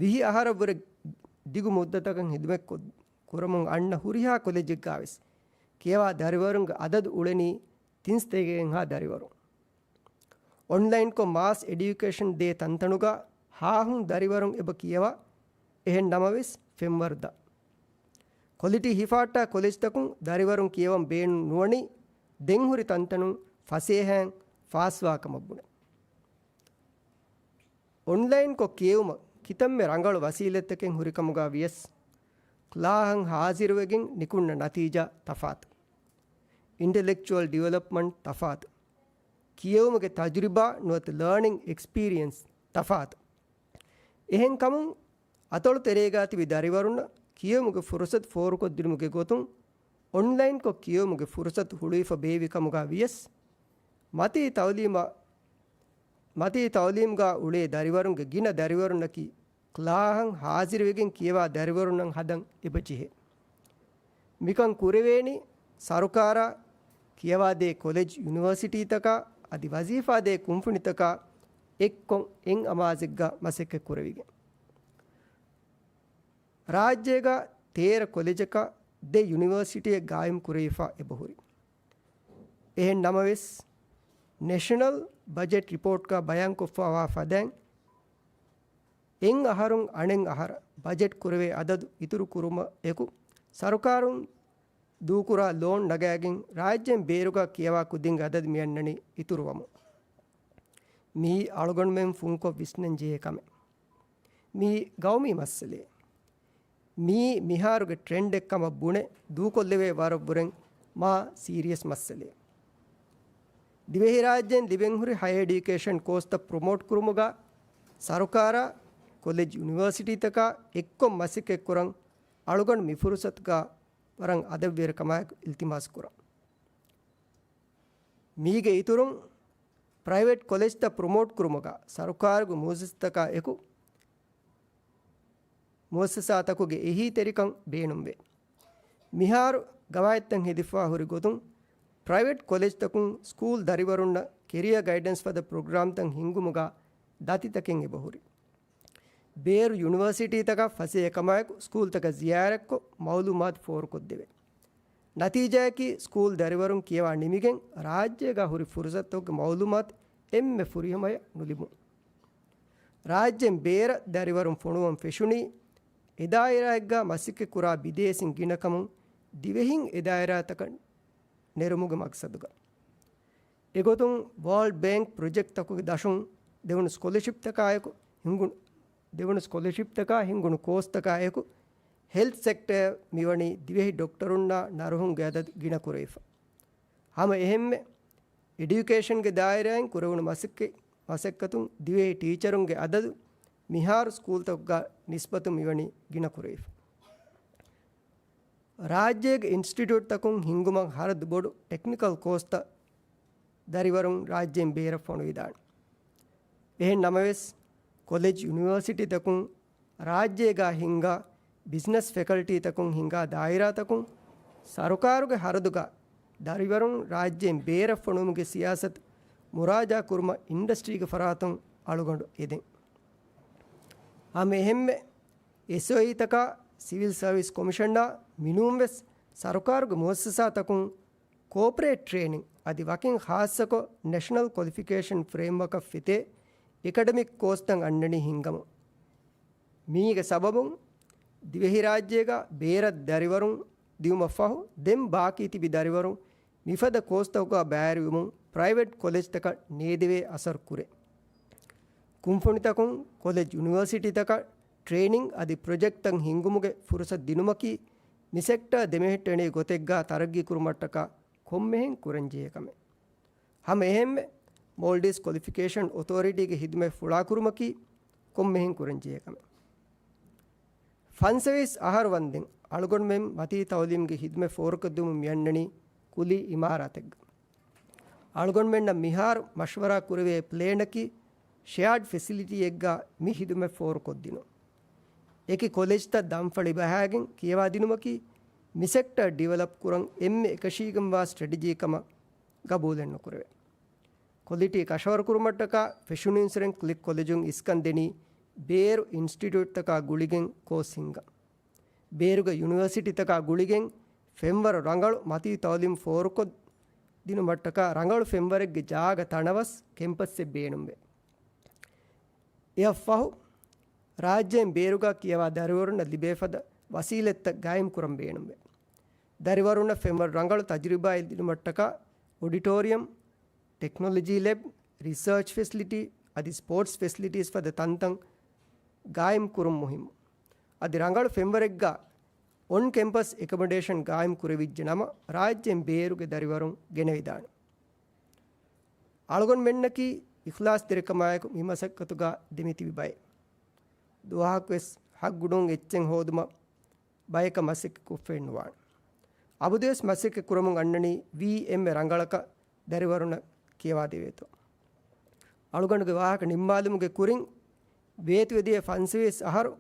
ވިހި އަހަރަށްވުރެ ދިގު މުއްދަތަކަށް ހިދުމަތް ކޮށް، ކުރަމުން އަންނަ ހުރިހާ ކޮލެޖެއްގަވެސް ކިޔަވާ ދަރިވަރުންގެ އަދަދު އުޅެނީ ތިންސަތޭކައެއްހާ ދަރިވަރުން. އޮންލައިންކޮށް މާސް އެޑިއުކޭޝަން ދޭ ތަންތަނުގަ ހާހުން ދަރިވަރުން އެބަ ކިޔަވާ، އެހެން ނަމަވެސް ފެންވަރު ދަށް. ކޮލިޓީ ހިފާއްޓާ ކޮލެޖްތަކުން ދަރިވަރުން ކިޔަވަން ބޭނުން ނުވަނީ، ދެން ހުރި ތަންތަނުން ފަސޭހައިން ފާސްވާ ކަމަށް ބުނެ. އޮންލައިންކޮށް ކިޔެވުމަށް ކިތަންމެ ރަނގަޅު ވަސީލަތްތަކެއް ހުރިކަމުގަ ވިޔަސް، ކްލާހަށް ހާޒިރުވެގެން ނިކުންނަ ނަތީޖާ ތަފާތު. އިންޓެލެކްޗުއަލް ޑިވެލޮޕްމަންޓް ތަފާތު. ކިޔެވުމުގެ ތަޖުރިބާ ނުވަތަ ލާނިން އެކްސްޕީރިއެންސް ތަފާތު. އެހެންކަމުން، އަތޮޅު ތެރޭގަ ތިބި ދަރިވަރުންނަށް ކިޔެވުމުގެ ފުރުސަތު ފޯރުކޮށްދިނުމުގެ ގޮތުން، އޮންލައިންކޮށް ކިޔެވުމުގެ ފުރުސަތު ހުޅުވިފަ ބޭއްވި ކަމުގަ ވިޔަސް، މަތީ ތައުލީމަށް، މަތީ ތައުލީމްގަ އުޅޭ ދަރިވަރުންގެ ގިނަ ދަރިވަރުންނަކީ ކްލާހަށް ހާޒިރުވެގެން ކިޔަވާ ދަރިވަރުންނަށް ހަދަން އެބަޖެހޭ. މިކަން ކުރެވޭނީ ސަރުކާރާ ކިޔަވާދޭ ކޮލެޖް ޔުނިވަރސިޓީތަކާ އަދި ވަޒީފާދޭ ކުންފުނިތަކާ އެއްކޮށް އެއް އަމާޒެއްގަ މަސައްކަތް ކުރެވިގެން. ރާއްޖޭގަ ތޭރަ ކޮލެޖަކަށް ދެ ޔުނިވަރސިޓީއެއް ގާއިމް ކުރެވިފަ އެބަހުރި. އެހެން ނަމަވެސް، ނެޝަނަލް ބަޖެޓް ރިޕޯޓްގަ ބަޔާންކޮށްފަވާ ފަދައިން، އެއް އަހަރުން އަނެއް އަހަރަށް ބަޖެޓް ކުރެވޭ އަދަދު އިތުރު ކުރުމަށް އެކު، ސަރުކާރުން ދޫކުރާ ލޯން ނަގާގެން ރާއްޖޭން ބޭރުގަ ކިޔަވާ ކުދިންގެ އަދަދު މިއަންނަނީ އިތުރުވަމުން. މިއީ އަޅުގަނޑުމެން ފުންކޮށް ވިސްނަން ޖެހޭ ކަމެއް. މިއީ ގައުމީ މައްސަލައެއް. މިއީ މިހާރުގެ ޓްރެންޑެއް ކަމަށް ބުނެ ދޫކޮށްލެވޭ ވަރަށްވުރެން މާ ސީރިއަސް މައްސަލައެއް. ދިވެހިރާއްޖޭން ލިބެންހުރި ހަޔަރ އެޑިއުކޭޝަން ކޯސްތައް ޕްރޮމޯޓް ކުރުމުގަ ސަރުކާރާ ކޮލެޖް ޔުނިވަރސިޓީތަކާ އެއްކޮށް މަސައްކަތްކުރަން އަޅުގަނޑު މި ފުރުސަތުގަ ވަރަށް އަދަބުވެރިކަމާއެކު އިލްތިމާސް ކުރަން. މީގެ އިތުރުން، ޕްރައިވެޓް ކޮލެޖްތައް ޕްރޮމޯޓް ކުރުމުގަ ސަރުކާރުގެ މުއައްސަސާތަކާ އެކު، މުއައްސަސާތަކުގެ އެހީތެރިކަން ބޭނުންވޭ. މިހާރު ގަވާއިދުތައް ހެދިފާ ހުރި ގޮތުން، ޕްރައިވެޓް ކޮލެޖްތަކުން ސްކޫލް ދަރިވަރުންނަށް ކެރިއަ ގައިޑެންސް ފަދަ ޕްރޮގްރާމްތައް ހިންގުމުގަ ދަތިތަކެއް އެބަހުރި. ބޭރު ޔުނިވަރސިޓީތަކަށް ފަސޭހަކަމާއެކު ސްކޫލްތަކަށް ޒިޔާރަތްކޮށް މައުލޫމާތު ފޯރުކޮށްދެވޭ. ނަތީޖާއަކީ، ސްކޫލް ދަރިވަރުން ކިޔަވާ ނިމިގެން ރާއްޖޭގަ ހުރި ފުރުސަތުގެ މައުލޫމާތު އެންމެ ފުރިހަމަޔަށް ނުލިބުން. ރާއްޖޭން ބޭރަށް ދަރިވަރުން ފޮނުވަން ފެށުނީ، އެދާއިރާއެއްގަ މަސައްކަތްކުރާ ބިދޭސީން ގިނަކަމުން ދިވެހިން އެދާއިރާތަކަށް ނެރުމުގެ މަގްސަދުގަ. އެގޮތުން ވާލްޑް ބޭންކް ޕްރޮޖެކްޓްތަކުގެ ދަށުން ދެވުނު ސްކޮލަރޝިޕްތަކާއެކު ހިނގުނު، ދެވުނު ސްކޮލަރޝިޕްތަކާ ހިނގުނު ކޯސްތަކާއެކު ހެލްތް ސެކްޓަރ މިވަނީ ދިވެހި ޑޮކްޓަރުންނާ ނަރުހުންގެ އަދަދު ގިނަކުރެވިފަ. ހަމަ އެހެންމެ އެޑިއުކޭޝަންގެ ދާއިރާއިން ކުރެވުނު މަސައްކަތް، މަސައްކަތުން ދިވެހި ޓީޗަރުންގެ އަދަދު މިހާރު ސްކޫލްތަކުގަ ނިސްބަތުން މިވަނީ ގިނަކުރެވިފަ. ރާއްޖޭގެ އިންސްޓިޓިއުޓްތަކުން ހިންގުމަށް ހަރަދު ބޮޑު ޓެކްނިކަލް ކޯސްތައް ދަރިވަރުން ރާއްޖޭން ބޭރަށް ފޮނުވިދާނެ. އެހެން ނަމަވެސް، ކޮލެޖް ޔުނިވަރސިޓީތަކުން ރާއްޖޭގަ ހިންގާ ބިޒްނަސް ފެކަލްޓީތަކުން ހިންގާ ދާއިރާތަކުން ސަރުކާރުގެ ހަރަދުގަ ދަރިވަރުން ރާއްޖޭން ބޭރަށް ފޮނުވުމުގެ ސިޔާސަތު މުރާޖާ ކުރުމަށް އިންޑަސްޓްރީގެ ފަރާތުން އަޅުގަނޑު އެދެން. ހަމަ އެހެންމެ، އެސްއޯއީތަކާ ސިވިލް ސަރވިސް ކޮމިޝަނާ މިނޫންވެސް ސަރުކާރުގެ މުއައްސަސާތަކުން ކޯޕަރޭޓް ޓްރޭނިން އަދި ވަކިން ޚާއްޞަކޮށް ނެޝަނަލް ކޮލިފިކޭޝަން ފްރޭމްވަކަށް ފިތޭ އެކަޑަމިކް ކޯސްތައް އަންނަނީ ހިންގަމުން. މީގެ ސަބަބުން ދިވެހިރާއްޖޭގަ ބޭރަށް ދަރިވަރުން ދިއުމަށްފަހު ދެން ބާކީ ތިބި ދަރިވަރުން މިފަދަ ކޯސްތަކުގަ ބައިވެރިވުމުން ޕްރައިވެޓް ކޮލެޖްތަކަށް ނޭދެވޭ އަސަރު ކުރޭ. ކުންފުނިތަކުން ކޮލެޖް ޔުނިވަރސިޓީތަކަށް ޓްރޭނިން އަދި ޕްރޮޖެކްޓްތައް ހިންގުމުގެ ފުރުސަތު ދިނުމަކީ، މި ސެކްޓަރ ދެމެހެއްޓެނީ ގޮތެއްގަ ތަރައްގީ ކުރުމަށްޓަކާ ކޮންމެހެން ކުރަންޖެހޭ ކަމެއް. ހަމަ އެހެންމެ، މޯލްޑިވްސް ކޮލިފިކޭޝަން އޮތޯރިޓީގެ ހިދުމަތް ފުޅާކުރުމަކީ ކޮންމެހެން ކުރަންޖެހޭ ކަމެއް. ފަންސަވީސް އަހަރު ވަންދެން އަޅުގަނޑުމެން މަތީ ތައުލީމުގެ ހިދުމަތް ފޯރުކޮށްދިއުމަށް މިއަންނަނީ ކުލީ އިމާރާތެއްގަ. އަޅުގަނޑުމެންނަށް މިހާރު މަޝްވަރާ ކުރެވޭ ޕްލޭނަކީ ޝެއާޑް ފެސިލިޓީއެއްގަ މި ހިދުމަތް ފޯރުކޮށްދިނުން. އެކި ކޮލެޖްތައް ދަންފަޅި ބަހައިގެން ކިޔަވާދިނުމަކީ މި ސެކްޓަރ ޑިވެލޮޕް ކުރަން އެންމެ އެކަށީގެންވާ ސްޓްރެޓެޖީ ކަމަށް ގަބޫލެއްނުކުރެވޭ. ކޮލިޓީ ކަށަވަރުކުރުމަށްޓަކާ ފެށުނީންސުރެން ކްލިކް ކޮލެޖުން އިސްކަން ދެނީ ބޭރު އިންސްޓިޓިއުޓްތަކާ ގުޅިގެން ކޯސް ހިންގަން. ބޭރުގެ ޔުނިވަރސިޓީތަކާ ގުޅިގެން ފެންވަރު ރަނގަޅު މަތީ ތައުލީމް ފޯރުކޮށް ދިނުމަށްޓަކާ ރަނގަޅު ފެންވަރެއްގެ ޖާގަ ތަނަވަސް ކެމްޕަސްއެއް ބޭނުންވޭ. އެއަށްފަހު، ރާއްޖޭން ބޭރުގަ ކިޔަވާ ދަރިވަރުންނަށް ލިބޭފަދަ ވަސީލަތްތައް ގާއިމްކުރަން ބޭނުންވޭ. ދަރިވަރުންނަށް ފެންވަރު ރަނގަޅު ތަޖުރިބާއެއް ދިނުމަށްޓަކާ އޮޑިޓޯރިއަމް، ޓެކްނޮލޮޖީ ލެބް، ރިސާޗް ފެސިލިޓީ އަދި ސްޕޯޓްސް ފެސިލިޓީސް ފަދަ ތަންތަން ގާއިމް ކުރުން މުހިއްމު. އަދި ރަނގަޅު ފެންވަރެއްގަ އޮން ކެމްޕަސް އެކޮމޮޑޭޝަން ގާއިމް ކުރެވިއްޖެ ނަމަ، ރާއްޖޭން ބޭރުގެ ދަރިވަރުން ގެނެވިދާނެ. އަޅުގަނޑުމެންނަކީ އިޚްލާޞްތެރިކަމާއެކު މި މަސައްކަތުގަ ދެމިތިބި ބައެއް. ދުވަހަކުވެސް ހައްގު ނޫން އެއްޗެއް ހޯދުމަށް ބަޔަކަށް މަސައްކަތް ކޮށްފައެއް ނުވާނެ. އަބަދުވެސް މަސައްކަތް ކުރަމުން އަންނަނީ ވީ އެންމެ ރަނގަޅަކަށް ދަރިވަރުންނަށް ކިޔަވާދެވޭތޯ. އަޅުގަނޑުގެ ވާހަކަ ނިންމާލުމުގެ ކުރިން، ވޭތުވެދިޔަ ފަންސަވީސް އަހަރު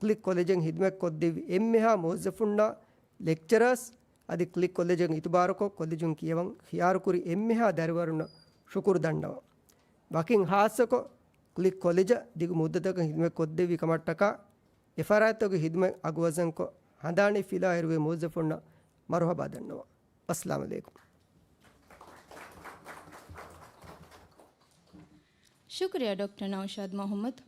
ކްލިކް ކޮލެޖަށް ހިދުމަތް ކޮށްދެއްވި އެންމެހާ މުވައްޒަފުންނާ ލެކްޗަރާސް އަދި ކްލިކް ކޮލެޖަށް އިތުބާރުކޮށް ކޮލެޖުން ކިޔަވަން ޚިޔާރުކުރި އެންމެހާ ދަރިވަރުންނަށް ޝުކުރު ދަންނަވަން. ވަކިން ހާއްސަކޮށް، ކްލިކް ކޮލެޖަށް ދިގު މުއްދަތަކަށް ހިދުމަތް ކޮށްދެއްވި ކަމަށްޓަކާ، އެ ފަރާތްތަކުގެ ހިދުމަތް އަގުވަޒަންކޮށް، ހަނދާނީ ފިލާ އިރުވެ މުވައްޒަފުންނަށް މަރުހަބާ ދަންނަވަން. އައްސަލާމު ޢަލައިކުމް. ޝުކުރިއްޔާ ޑޮކްޓަރ ނައުޝާދް މުޙައްމަދު.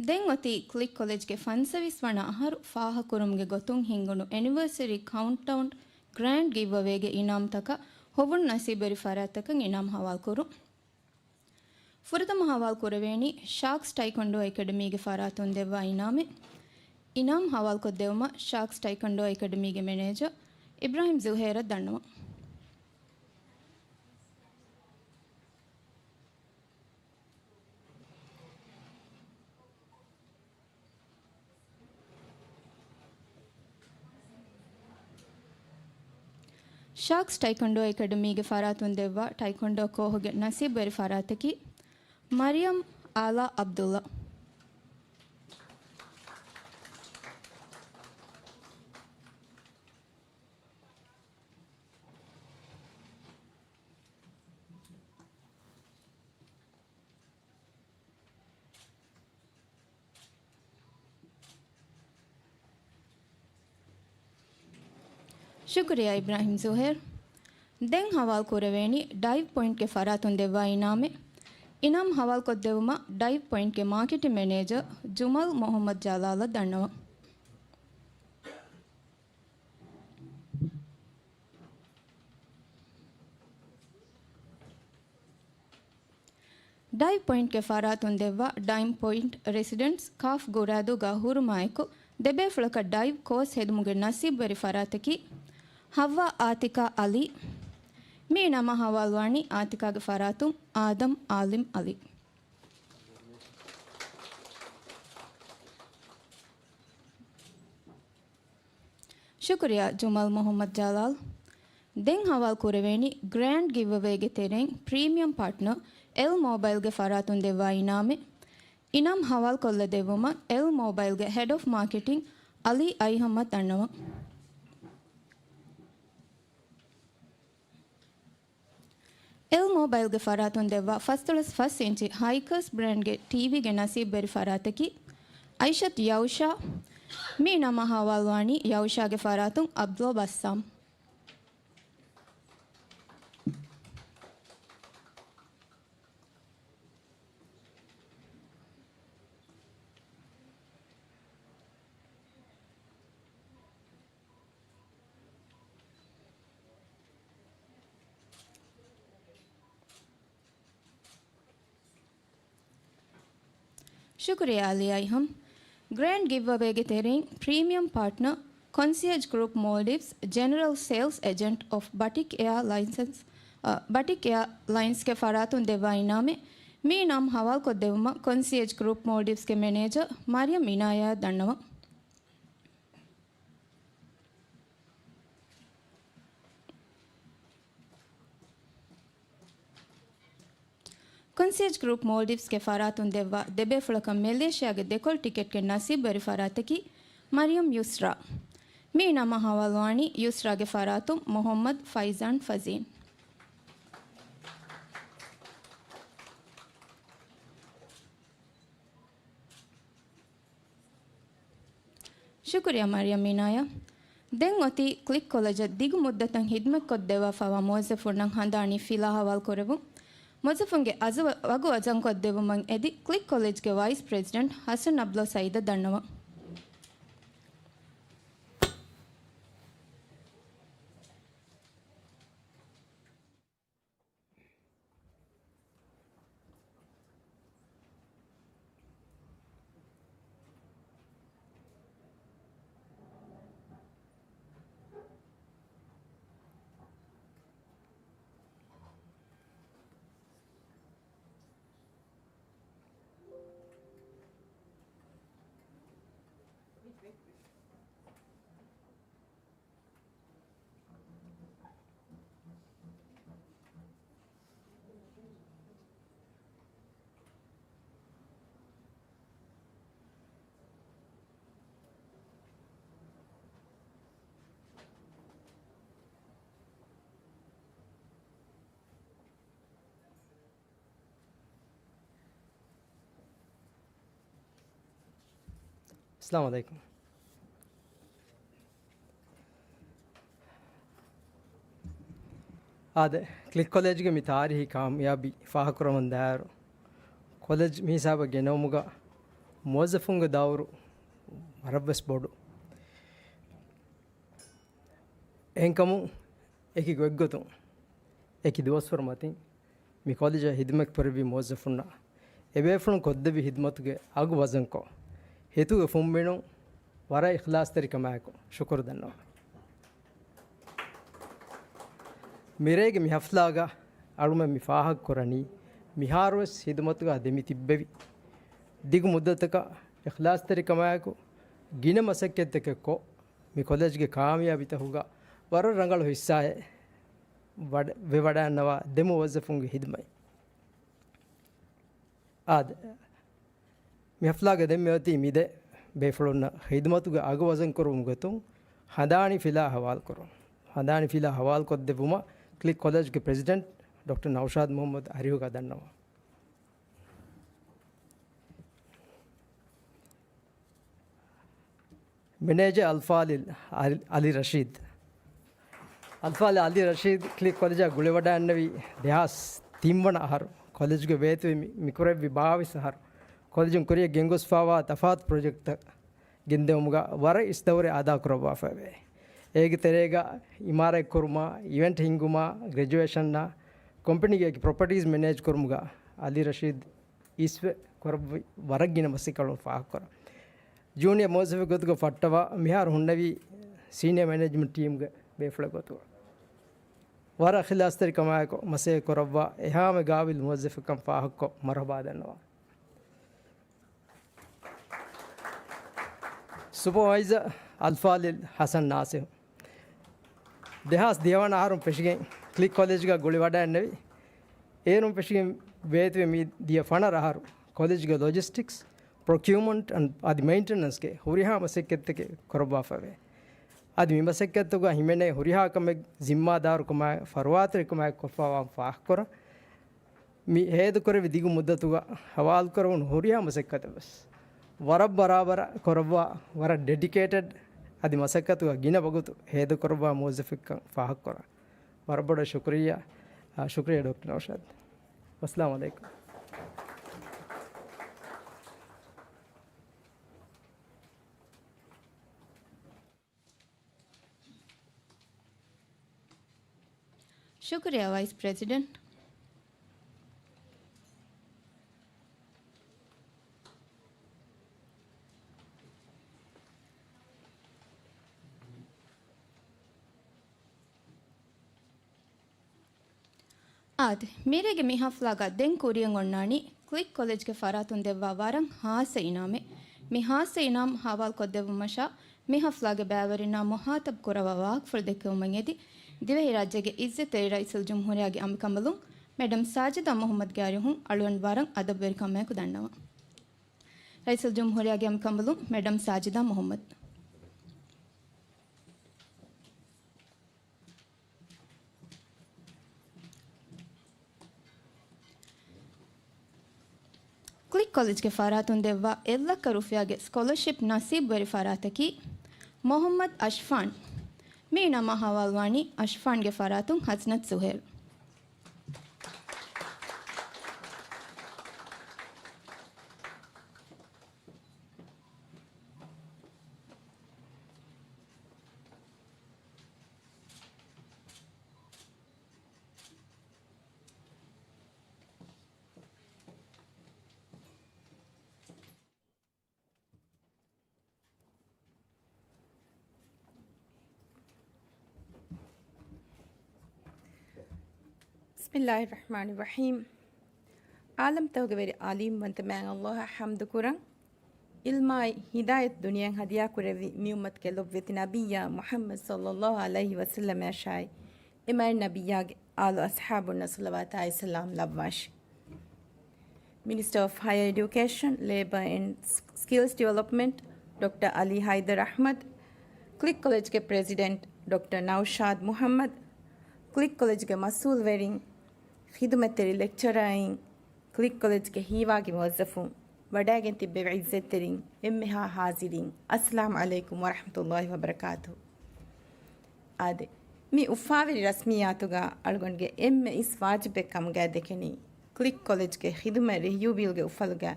ދެން އޮތީ ކްލިކް ކޮލެޖްގެ ފަންސަވީސް ވަނަ އަހަރު ފާހަގަކުރުމުގެ ގޮތުން ހިންގުނު އެނިވަރސަރީ ކައުންޓްޑައުން ގްރާންޑް ގިވްއަވޭގެ އިނާމްތަކަށް ހޮވުން ނަސީބުވެރި ފަރާތްތަކަށް އިނާމް ހަވާލުކުރުން. ފުރަތަމަ ހަވާލު ކުރެވޭނީ ޝާކްސް ޓައިކޮންޑޯ އެކަޑަމީގެ ފަރާތުން ދެއްވާ އިނާމެއް. އިނާމް ހަވާލުކޮށްދެވުމަށް ޝާކްސް ޓައިކޮންޑޯ އެކަޑަމީގެ މެނޭޖަރ އިބްރާހިމް ޒުހޭރަށް ދަންނަވަން. ޝާކްސް ޓައިކޮންޑޯ އެކަޑަމީގެ ފަރާތުން ދެއްވާ ޓައިކޮންޑޯ ކޯހުގެ ނަސީބުވެރި ފަރާތަކީ މަރިޔަމް އާލާ އަބްދުﷲ. ޝުކުރިއްޔާ އިބްރާހިމް ޒުހޭރް. ދެން ހަވާލު ކުރެވޭނީ ޑައިވް ޕޮއިންޓްގެ ފަރާތުން ދެއްވާ އިނާމެއް. އިނާމް ހަވާލުކޮށްދެވުމަށް ޑައިވް ޕޮއިންޓްގެ މާކެޓިން މެނޭޖަރ ޖުމަލް މުހައްމަދު ޖަލާލަށް ދަންނަވަން. ޑައިވް ޕޮއިންޓްގެ ފަރާތުން ދެއްވާ ޑައިމް ޕޮއިންޓް ރެސިޑެންޓްސް ކާފް ގުރާދޫގަ ހުރުމާއެކު، ދެބޭފުޅަކަށް ޑައިވް ކޯސް ހެދުމުގެ ނަސީބުވެރި ފަރާތަކީ ހައްވާ އާތިކާ އަލީ. މި ނަމަ ހަވާލުވާނީ އާތިކާގެ ފަރާތުން އާދަމް އާލިމް އަލީ. ޝުކުރިއްޔާ ޖުމަލް މުހައްމަދު ޖަލާލް. ދެން ހަވާލު ކުރެވޭނީ ގްރޭންޑް ގިވްއަވޭގެ ތެރެއިން ޕްރީމިއަމް ޕާޓްނަރ އެލް މޯބައިލްގެ ފަރާތުން ދެއްވާ އިނާމެއް. އިނާމް ހަވާލުކޮށްލަ ދެއްވުމަށް އެލް މޯބައިލްގެ ހެޑް އޮފް މާކެޓިން އަލީ އައިހަމްމަށް ދަންނަވަން. އެލް މޯބައިލްގެ ފަރާތުން ދެއްވާ ފަސްދޮޅަސް ފަސް އިންޗި ހައިކާސްޓް ބްރޭންޑްގެ ޓީވީގެ ނަސީބުވެރި ފަރާތަކީ އައިޝަތު ޔައުޝާ. މި ނަމަ ހަވާލުވާނީ ޔައުޝާގެ ފަރާތުން އަބްދުﷲ ބައްސާމް. ޝުކުރިއްޔާ އަލީ އައިހަމް. ގްރޭންޑް ގިވްއަވޭގެ ތެރެއިން ޕްރީމިއަމް ޕާޓްނަރ ކޮންސިއެޖް ގްރޫޕް މޯލްޑިވްސް ޖެނެރަލް ސޭލްސް އެޖެންޓް އޮފް ބަޓިކް އެއާ ލައިންސަސް، އަ، ބަޓިކް އެއާ ލައިންސްގެ ފަރާތުން ދެއްވާ އިނާމެއް. މި އިނާމް ހަވާލުކޮށްދެއްވުމަށް ކޮންސިއެޖް ގްރޫޕް މޯލްޑިވްސްގެ މެނޭޖަރ މަރިޔަމް އިނާޔާއަށް ދަންނަވަން. ކޮންސިއެޖް ގްރޫޕް މޯލްޑިވްސްގެ ފަރާތުން ދެއްވާ ދެބޭފުޅަކަށް މެލޭޝިޔާގެ ދެކޮޅު ޓިކެޓްގެ ނަސީބުވެރި ފަރާތަކީ މަރިޔަމް ޔުސްރާ. މި ނަމަ ހަވާލުވާނީ ޔުސްރާގެ ފަރާތުން މުހައްމަދު ފައިޒާން ފަޒީން. ޝުކުރިއްޔާ މަރިޔަމް އިނާޔާ. ދެން އޮތީ ކްލިކް ކޮލެޖަށް ދިގު މުއްދަތަށް ހިދުމަތްކޮށްދެއްވާފައިވާ މުވައްޒަފުންނަށް ހަނދާނީ ފިލާ ހަވާލުކުރެވުން. މުވައްޒަފުންގެ އަޒު-، ވަގު ވަޒަންކޮށްދެއްވުމަށް އެދި، ކްލިކް ކޮލެޖްގެ ވައިސް ޕްރެޒިޑެންޓް ހަސަން އަބްދުﷲ ސައީދަށް ދަންނަވަން. އައްސަލާމު ޢަލައިކުމް. އާދެ، ކްލިކް ކޮލެޖްގެ މި ތާރީހީ ކާމިޔާބީ ފާހަގަކުރަމުން ދާއިރު، ކޮލެޖް މި ހިސާބަށް ގެނައުމުގަ މުވައްޒަފުންގެ ދައުރު ވަރަށްވެސް ބޮޑު. އެހެންކަމުން، އެކި ގޮތްގޮތުން، އެކި ދުވަސްވަރު މަތިން، މި ކޮލެޖަށް ހިދުމަތް ކުރެއްވި މުވައްޒަފުންނަށް އެބޭފުޅުން ކޮށްދެއްވި ހިދުމަތުގެ އަގު ވަޒަންކޮށް، ހިތުގެ ފުންމިނުން ވަރަށް އިޚްލާޞްތެރިކަމާއެކު ޝުކުރު ދަންނަވަން. މިރޭގެ މި ހަފްލާގަ އަޅުމެން މި ފާހަގަކުރަނީ، މިހާރުވެސް ހިދުމަތުގަ ދެމި ތިއްބެވި ދިގު މުއްދަތަކަށް އިޚްލާޞްތެރިކަމާއެކު ގިނަ މަސައްކަތްތަކެއް ކޮށް، މި ކޮލެޖްގެ ކާމިޔާބީތަކުގަ ވަރަށް ރަނގަޅު ހިއްސާއެއް ވަޑަ-، ވެވަޑައިގަންނަވާ ދެ މުވައްޒަފުންގެ ހިދުމަތް. އާދެ، މި ހަފްލާގަ ދެން މިއޮތީ މި ދެ ބޭފުޅުންނަށް ޚިދުމަތުގެ އަގު ވަޒަންކުރުމުގެ ގޮތުން ހަނދާނީ ފިލާ ހަވާލުކުރުން. ހަނދާނީ ފިލާ ހަވާލުކޮށްދެއްވުމަށް ކްލިކް ކޮލެޖްގެ ޕްރެޒިޑެންޓް ޑޮކްޓަރ ނައުޝާދު މުހައްމަދު އަރިހުގަ ދަންނަވަން. މެނޭޖަރ އަލްފާޟިލް އަލި، އަލި ރަޝީދު. އަލްފާޟިލް އަލި ރަޝީދު ކްލިކް ކޮލެޖަށް ގުޅިވަޑައިގަންނެވީ ދެހާސް ތިން ވަނަ އަހަރު. ކޮލެޖުގެ ވޭތުވެ މި، މިކުރެއްވި ބާވީސް އަހަރު. ކޮލެޖުން ކުރިއަށް ގެންގޮސްފައިވާ ތަފާތު ޕްރޮޖެކްޓްތައް ގެންދެވުމުގަ ވަރަށް އިސް ދައުރެއް އަދާކުރައްވާފައިވޭ. އޭގެ ތެރޭގަ އިމާރާތް ކުރުމާ، އިވެންޓް ހިންގުމާ، ގްރެޖުއޭޝަންއާ، ކޮމްޕެނީގެ އެކި ޕްރޮޕަޓީސް މެނޭޖް ކުރުމުގަ އަލި ރަޝީދު އިސްވެ ކުރައްވި ވަރަށް ގިނަ މަސައްކަތް ފާހަގަކުރަން. ޖޫނިއަރ މުވައްޒަފެއް ގޮތުގަ ފައްޓަވާ މިހާރު ހުންނެވީ ސީނިއަރ މެނޭޖްމަންޓް ޓީމްގެ ބޭފުޅެއް ގޮތުގަ. ވަރަށް އިޚްލާޞްތެރިކަމާއެކު މަސައްކަތް ކުރައްވާ އެހާމެ ގާބިލް މުވައްޒަފެއްކަން ފާހަގަކޮށް މަރުޙަބާ ދަންނަވާ. ސުޕަވައިޒަރ އަލްފާޟިލް ޙަސަން ނާސިރު. ދެހާސް ދިހަވަނަ އަހަރުން ފެށިގެން ކްލިކް ކޮލެޖްގަ ގުޅިވަޑައިގެންނެވި. އޭރުން ފެށިގެން ވޭތުވެ މި ދިޔަ ފަނަރަ އަހަރު ކޮލެޖްގެ ލޮޖިސްޓިކްސް، ޕްރޮކިއުމަންޓް އަދި މެއިންޓެނަންސްގެ ހުރިހާ މަސައްކަތްތަކެއް ކުރައްވާފައެވެ. އަދި މި މަސައްކަތްތަކުގަ ހިމެނޭ ހުރިހާ ކަމެއް ޒިންމާދާރުކަމާއި ފަރުވާތެރިކަމާއެކު ކޮށްފައިވާން ފާހަގަކުރަން. މި ހޭދަކުރެއްވި ދިގު މުއްދަތުގަ ހަވާލުކުރެވުނު ހުރިހާ މަސައްކަތެއް ވެސް ވަރަށް ބަރާބަރަށް ކުރައްވާ، ވަރަށް ޑެޑިކޭޓެޑް އަދި މަސައްކަތުގަ ގިނަ ވަގުތު ހޭދަކުރައްވާ މުވައްޒަފެއްކަން ފާހަގަކުރަން. ވަރަށް ބޮޑަށް ޝުކުރިއްޔާ. އާ، ޝުކުރިއްޔާ ޑޮކްޓަރ ނައުޝާދު. ވައްސަލާމު ޢަލައިކުމް. ޝުކުރިއްޔާ ވައިސް ޕްރެޒިޑެންޓް. އާދެ، މިރޭގެ މި ހަފްލާގަ ދެން ކުރިއަށް އޮންނާނީ ކްލިކް ކޮލެޖްގެ ފަރާތުން ދެއްވާ ވަރަށް ހާއްސަ އިނާމެއް. މި ހާއްސަ އިނާމް ހަވާލުކޮށްދެއްވުމަށާ މި ހަފްލާގެ ބައިވެރިންނާ މުހާތަބް ކުރައްވާ ވާހަކަފުޅު ދެއްކެވުމަށް އެދި، ދިވެހިރާއްޖޭގެ އިއްޒަތްތެރި ރައީސުލްޖުމްހޫރިއްޔާގެ އަނބިކަނބަލުން މެޑަމް ސާޖިދާ މުޙައްމަދުގެ އަރިހުން އަޅުގަނޑު ވަރަށް އަދަބުވެރިކަމާއެކު ދަންނަވަން. ރައީސުލްޖުމްހޫރިއްޔާގެ އަނބިކަނބަލުން މެޑަމް ސާޖިދާ މުޙައްމަދު. ކްލިކް ކޮލެޖްގެ ފަރާތުން ދެއްވާ އެއްލައްކަ ރުފިޔާގެ ސްކޮލަރޝިޕް ނަސީބުވެރި ފަރާތަކީ މުޙައްމަދު އަޝްފާން. މި އިނާމާ ހަވާލުވާނީ އަޝްފާންގެ ފަރާތުން ހަސްނަތު ސުހޭލް. ބިސްމިއްލާހި ރަޙްމާނި ރަޙީމް. ޢާލަމްތަކުގެ ވެރި ޢަލީމްވަންތަ މާތް ﷲ އަށް ޙަމްދު ކުރަން. ޢިލްމާއި ހިދާޔަތް ދުނިޔެއަށް ހަދިޔާ ކުރެއްވި މި އުއްމަތުގެ ލޮބުވެތި ނަބިއްޔާ މުޙައްމަދު ޞައްލައްލާހު ޢަލައިހި ވަސައްލަމައަށާއި، އެ މާތް ނަބިއްޔާގެ އާލު އަޞްޙާބުންނަށް ޞަލަވާތާއި ސަލާމް ލައްވާށި. މިނިސްޓަރ އޮފް ހަޔަރ އެޑިއުކޭޝަން، ލޭބަރ އެންޑް ސްކިލްސް ޑިވެލޮޕްމަންޓް ޑޮކްޓަރ ޢަލީ ހައިދަރު އަޙްމަދު، ކްލިކް ކޮލެޖްގެ ޕްރެޒިޑެންޓް ޑޮކްޓަރ ނައުޝާދު މުޙައްމަދު، ކްލިކް ކޮލެޖްގެ މަސްއޫލްވެރިން، ޚިދުމަތްތެރި ލެކްޗަރަރުން، ކްލިކް ކޮލެޖްގެ ހީވާގި މުވައްޒަފުން، ވަޑައިގެން ތިއްބެވި ޢިއްޒަތްތެރިން، އެންމެހާ ޙާޟިރީން، އައްސަލާމު ޢަލައިކުމް ވަރަޙްމަތުﷲ ވަބަރަކާތުހު. އާދެ، މި އުފާވެރި ރަސްމިއްޔާތުގަ އަޅުގަނޑުގެ އެންމެ އިސް ވާޖިބެއް ކަމުގައި ދެކެނީ، ކްލިކް ކޮލެޖްގެ ޚިދުމަތް ރިހިޔޫ ބިލްގެ އުފަލުގަ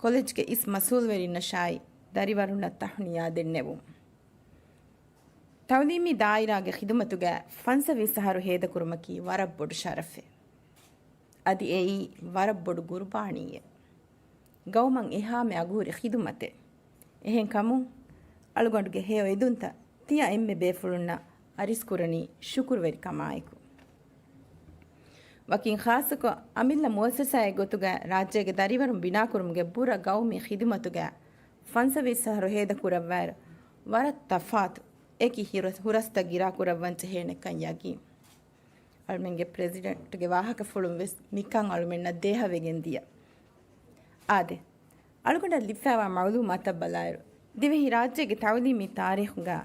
ކޮލެޖްގެ އިސް މަސްއޫލްވެރިންނަށާއި ދަރިވަރުންނަށް ތަހުނިޔާ ދެންނެވުން. ތަޢުލީމީ ދާއިރާގެ ޚިދުމަތުގަ ފަންސަވީސް އަހަރު ހޭދަކުރުމަކީ ވަރަށް ބޮޑު ޝަރަފެއް. އަދި އެއީ ވަރަށް ބޮޑު ގުރުބާނީއެއް. ގައުމަށް އެހާމެ އަގުހުރި ޚިދުމަތެއް. އެހެންކަމުން، އަޅުގަނޑުގެ ހެޔޮ އެދުންތައް ތިޔަ އެންމެ ބޭފުޅުންނަށް އަރިސްކުރަނީ ޝުކުރުވެރިކަމާއެކު. ވަކިން ޚާއްޞަކޮށް، އަމިއްލަ މުއައްސަސާއެއް ގޮތުގަ ރާއްޖޭގެ ދަރިވަރުން ބިނާކުރުމުގެ ބުރަ ގައުމީ ޚިދުމަތުގަ ފަންސަވީސް އަހަރު ހޭދަކުރައްވާއިރު، ވަރަށް ތަފާތު އެކި ހުރަ-، ހުރަސްތައް ގިރާކުރައްވަން ޖެހޭނެކަން ޔަގީން. އަޅުމެންގެ ޕްރެޒިޑެންޓްގެ ވާހަކަފުޅުން ވެސް މިކަން އަޅުމެންނަށް ދޭހަވެގެން ދިޔަ. އާދެ، އަޅުގަނޑަށް ލިބިފައިވާ މަޢުލޫމާތަށް ބަލާއިރު، ދިވެހި ރާއްޖޭގެ ތަޢުލީމީ ތާރީޚުގަ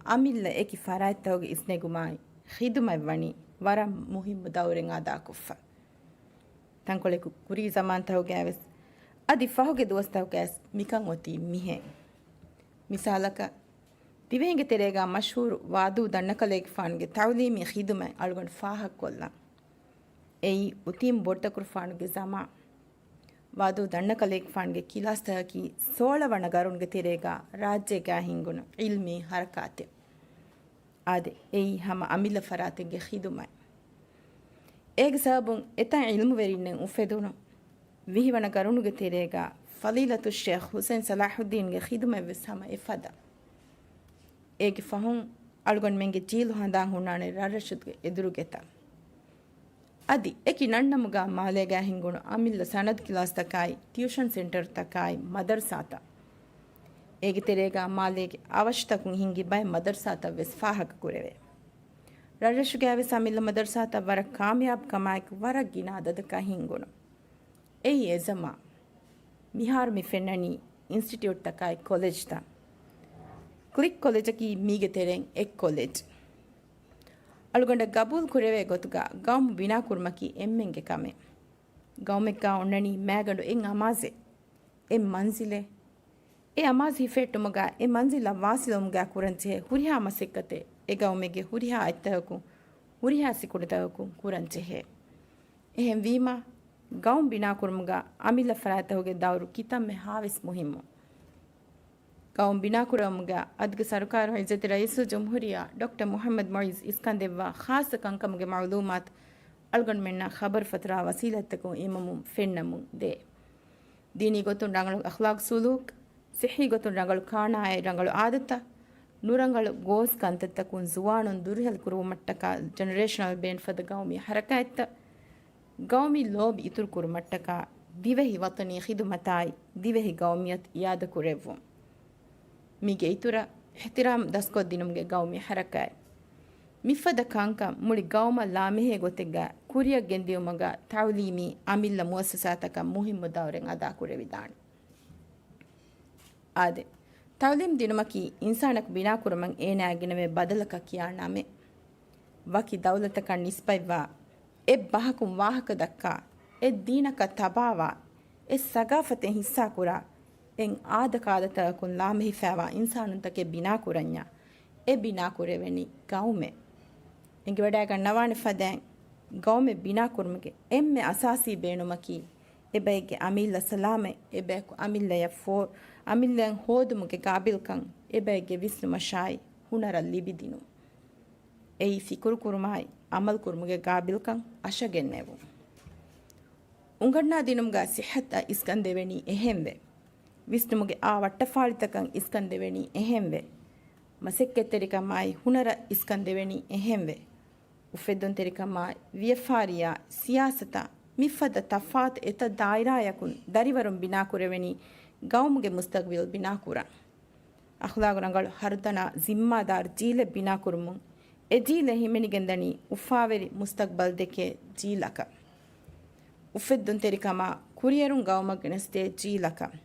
އަމިއްލަ އެކި ފަރާތްތަކުގެ އިސްނެގުމާއި، ޚިދުމަތް ވަނީ ވަރަށް މުހިއްމު ދައުރެއް އަދާކޮށްފަ. ތަންކޮޅެކު ކުރީ ޒަމާންތަކުގައިވެސް، އަދި ފަހުގެ ދުވަސްތަކުގައިވެސް މިކަން އޮތީ މިހެން. މިސާލަކަށް، ދިވެހިންގެ ތެރޭގަ މަޝްހޫރު ވާދޫ ދަންނަކަލޭގެފާނުގެ ތަޢުލީމީ ޚިދުމަތް އަޅުގަނޑު ފާހަގަކޮށްލަން. އެއީ އުތީމް ބޮޑުތަކުރުފާނުގެ ޒަމާން. ވާދޫ ދަންނަކަލޭގެފާނުގެ ކިލާސްތަކަކީ ސޯޅަ ވަނަ ގަރުނުގެ ތެރޭގަ ރާއްޖޭގަ ހިންގުނު ޢިލްމީ ހަރަކާތެއް. އާދެ، އެއީ ހަމަ އަމިއްލަ ފަރާތެއްގެ ޚިދުމަތް. އޭގެ ސަބަބުން އެތައް ޢިލްމުވެރިންނެއް އުފެދުނު ވިހި ވަނަ ގަރުނުގެ ތެރޭގަ ފަޟީލަތުއްޝޭޚް ޙުސައިން ޞަލާޙުއްދީންގެ ޚިދުމަތް ވެސް ހަމަ އެފަދަ. އޭގެ ފަހުން އަޅުގަނޑުމެންގެ ޖީލު ހަނދާން ހުންނާނެ ރަށްރަށުގެ އެދުރުގެތައް. އަދި އެކި ނަންނަމުގަ މާލޭގަ ހިންގުނު އަމިއްލަ ސަނަދު ކިލާސްތަކާއި، ޓިއުޝަން ސެންޓަރުތަކާއި، މަދަރުސާތައް. އޭގެ ތެރޭގަ މާލޭގެ އަވަށުތަކުން ހިންގި ބައެއް މަދަރުސާތައް ވެސް ފާހަގަކުރެވޭ. ރަށްރަށުގައި ވެސް އަމިއްލަ މަދަރުސާތައް ވަރަށް ކާމިޔާބު ކަމާއެކު ވަރަށް ގިނަ އަދަދަކަށް ހިންގުނު. އެއީ އެ ޒަމާން. މިހާރު މި ފެންނަނީ އިންސްޓިޓިއުޓްތަކާއި ކޮލެޖްތައް. ކްލިކް ކޮލެޖަކީ މީގެ ތެރެއިން އެއް ކޮލެޖް. އަޅުގަނޑަށް ގަބޫލު ކުރެވޭ ގޮތުގަ ގައުމު ބިނާކުރުމަކީ އެންމެންގެ ކަމެއް. ގައުމެއްގަ އޮންނަނީ މައިގަނޑު އެއް އަމާޒެއް، އެއް މަންޒިލެއް. އެ އަމާޒު ހިފެހެއްޓުމުގަ އެ މަންޒިލަށް ވާސިލުވުމުގަ ކުރަންޖެހޭ ހުރިހާ މަސައްކަތެއް އެ ގައުމެއްގެ ހުރިހާ އަތްތަކަކުން، ހުރިހާ ސިކުނޑިތަކަކުން ކުރަންޖެހޭ. އެހެންވީމަ، ގައުމު ބިނާކުރުމުގަ އަމިއްލަ ފަރާތްތަކުގެ ދައުރު ކިތަންމެ ހާވެސް މުހިއްމު. ގައުމު ބިނާކުރެވުމުގަ އަދުގެ ސަރުކާރު އިއްޒަތް ރައީސުލްޖުމްހޫރިއްޔާ ޑޮކްޓަރ މުޙައްމަދު މުޢިއްޒު އިސްކަންދެއްވާ ޚާއްޞަ ކަންކަމުގެ މަޢުލޫމާތު އަޅުގަނޑުމެންނަށް ޚަބަރު ފަތުރާ ވަސީލަތްތަކުން އިއްލަމުން ފެންނަމުން ދޭ. ދީނީ ގޮތުން ރަނގަޅު އަޚްލާޤު ސުލޫކު، ޞިއްޙީ ގޮތުން ރަނގަޅު ކާނާއާއި ރަނގަޅު އާދަތައް، ނުރަނގަޅު ގޯސް ކަންތައްތަކުން ޒުވާނުން ދުރުހެލި ކުރުވުމަށްޓަކާ ޖެނެރޭޝަނަލް ބޭން ފަދަ ގައުމީ ހަރަކާތްތައް، ގައުމީ ލޯބި އިތުރު ކުރުމަށްޓަކާ ދިވެހި ވަޠަނީ ޚިދުމަތާއި ދިވެހި ގައުމިއްޔަތު އިއާދަކުރެއްވުން. މީގެ އިތުރަށް އިޙްތިރާމް ދަސްކޮށްދިނުމުގެ ގައުމީ ހަރަކާތް. މިފަދަ ކަންކަން މުޅި ގައުމަށް ލާމެހޭ ގޮތެއްގަ ކުރިއަށް ގެންދިއުމުގަ ތަޢުލީމީ އަމިއްލަ މުއައްސަސާތަކަށް މުހިއްމު ދައުރެއް އަދާކުރެވިދާނެ. އާދެ، ތަޢުލީމް ދިނުމަކީ އިންސާނަކު ބިނާކުރުމަށް އޭނާއަށް ގިނަވޭ ބަދަލަކަށް ކިޔާ ނަމެއް. ވަކި ދައުލަތަކަށް ނިސްބަތްވާ، އެއް ބަހަކުން ވާހަކަ ދައްކާ، އެއް ދީނަކަށް ތަބާވާ، އެއް ސަގާފަތެއް ހިއްސާކުރާ، އެއް އާދަކާދަތަކަކުން ލާމެހިފައިވާ އިންސާނުންތަކެއް ބިނާކުރަންޏާ، އެ ބިނާކުރެވެނީ ގައުމެއް. އެނގިވަޑައިގަންނަވާނެ ފަދައިން، ގައުމެއް ބިނާކުރުމުގެ އެންމެ އަސާސީ ބޭނުމަކީ، އެބައެއްގެ އަމިއްލަ ސަލާމަތް، އެބަޔަކު އަމިއްލަޔަށް ފޯ-، އަމިއްލައަށް ހޯދުމުގެ ގާބިލްކަން، އެބައެއްގެ ވިސްނުމަށާއި ހުނަރަށް ލިބިދިނުން. އެއީ ފިކުރުކުރުމާއި އަމަލުކުރުމުގެ ގާބިލްކަން އަށަގެންނެވުން. އުނގަންނާދިނުމުގަ ޞިއްޙަތަށް އިސްކަން ދެވެނީ އެހެންވެ. ވިސްނުމުގެ އާ ވައްޓަފާޅިތަކަށް އިސްކަން ދެވެނީ އެހެންވެ. މަސައްކަތްތެރިކަމާއި ހުނަރަށް އިސްކަން ދެވެނީ އެހެންވެ. އުފެއްދުންތެރިކަމާ، ވިޔަފާރިއާ، ސިޔާސަތާ، މިފަދަ ތަފާތު އެތައް ދާއިރާޔަކުން ދަރިވަރުން ބިނާކުރެވެނީ ގައުމުގެ މުސްތަގްބިލް ބިނާކުރަން. އަޚްލާގު ރަނގަޅު ހަރުދަނާ ޒިންމާދާރު ޖީލެއް ބިނާކުރުމުން އެ ޖީލެއް ހިމެނިގެންދަނީ އުފާވެރި މުސްތަގްބަލް ދެކޭ ޖީލަކަށް. އުފެއްދުންތެރިކަމާ، ކުރިއެރުން ގައުމަށް ގެނެސްދޭ ޖީލަކަށް.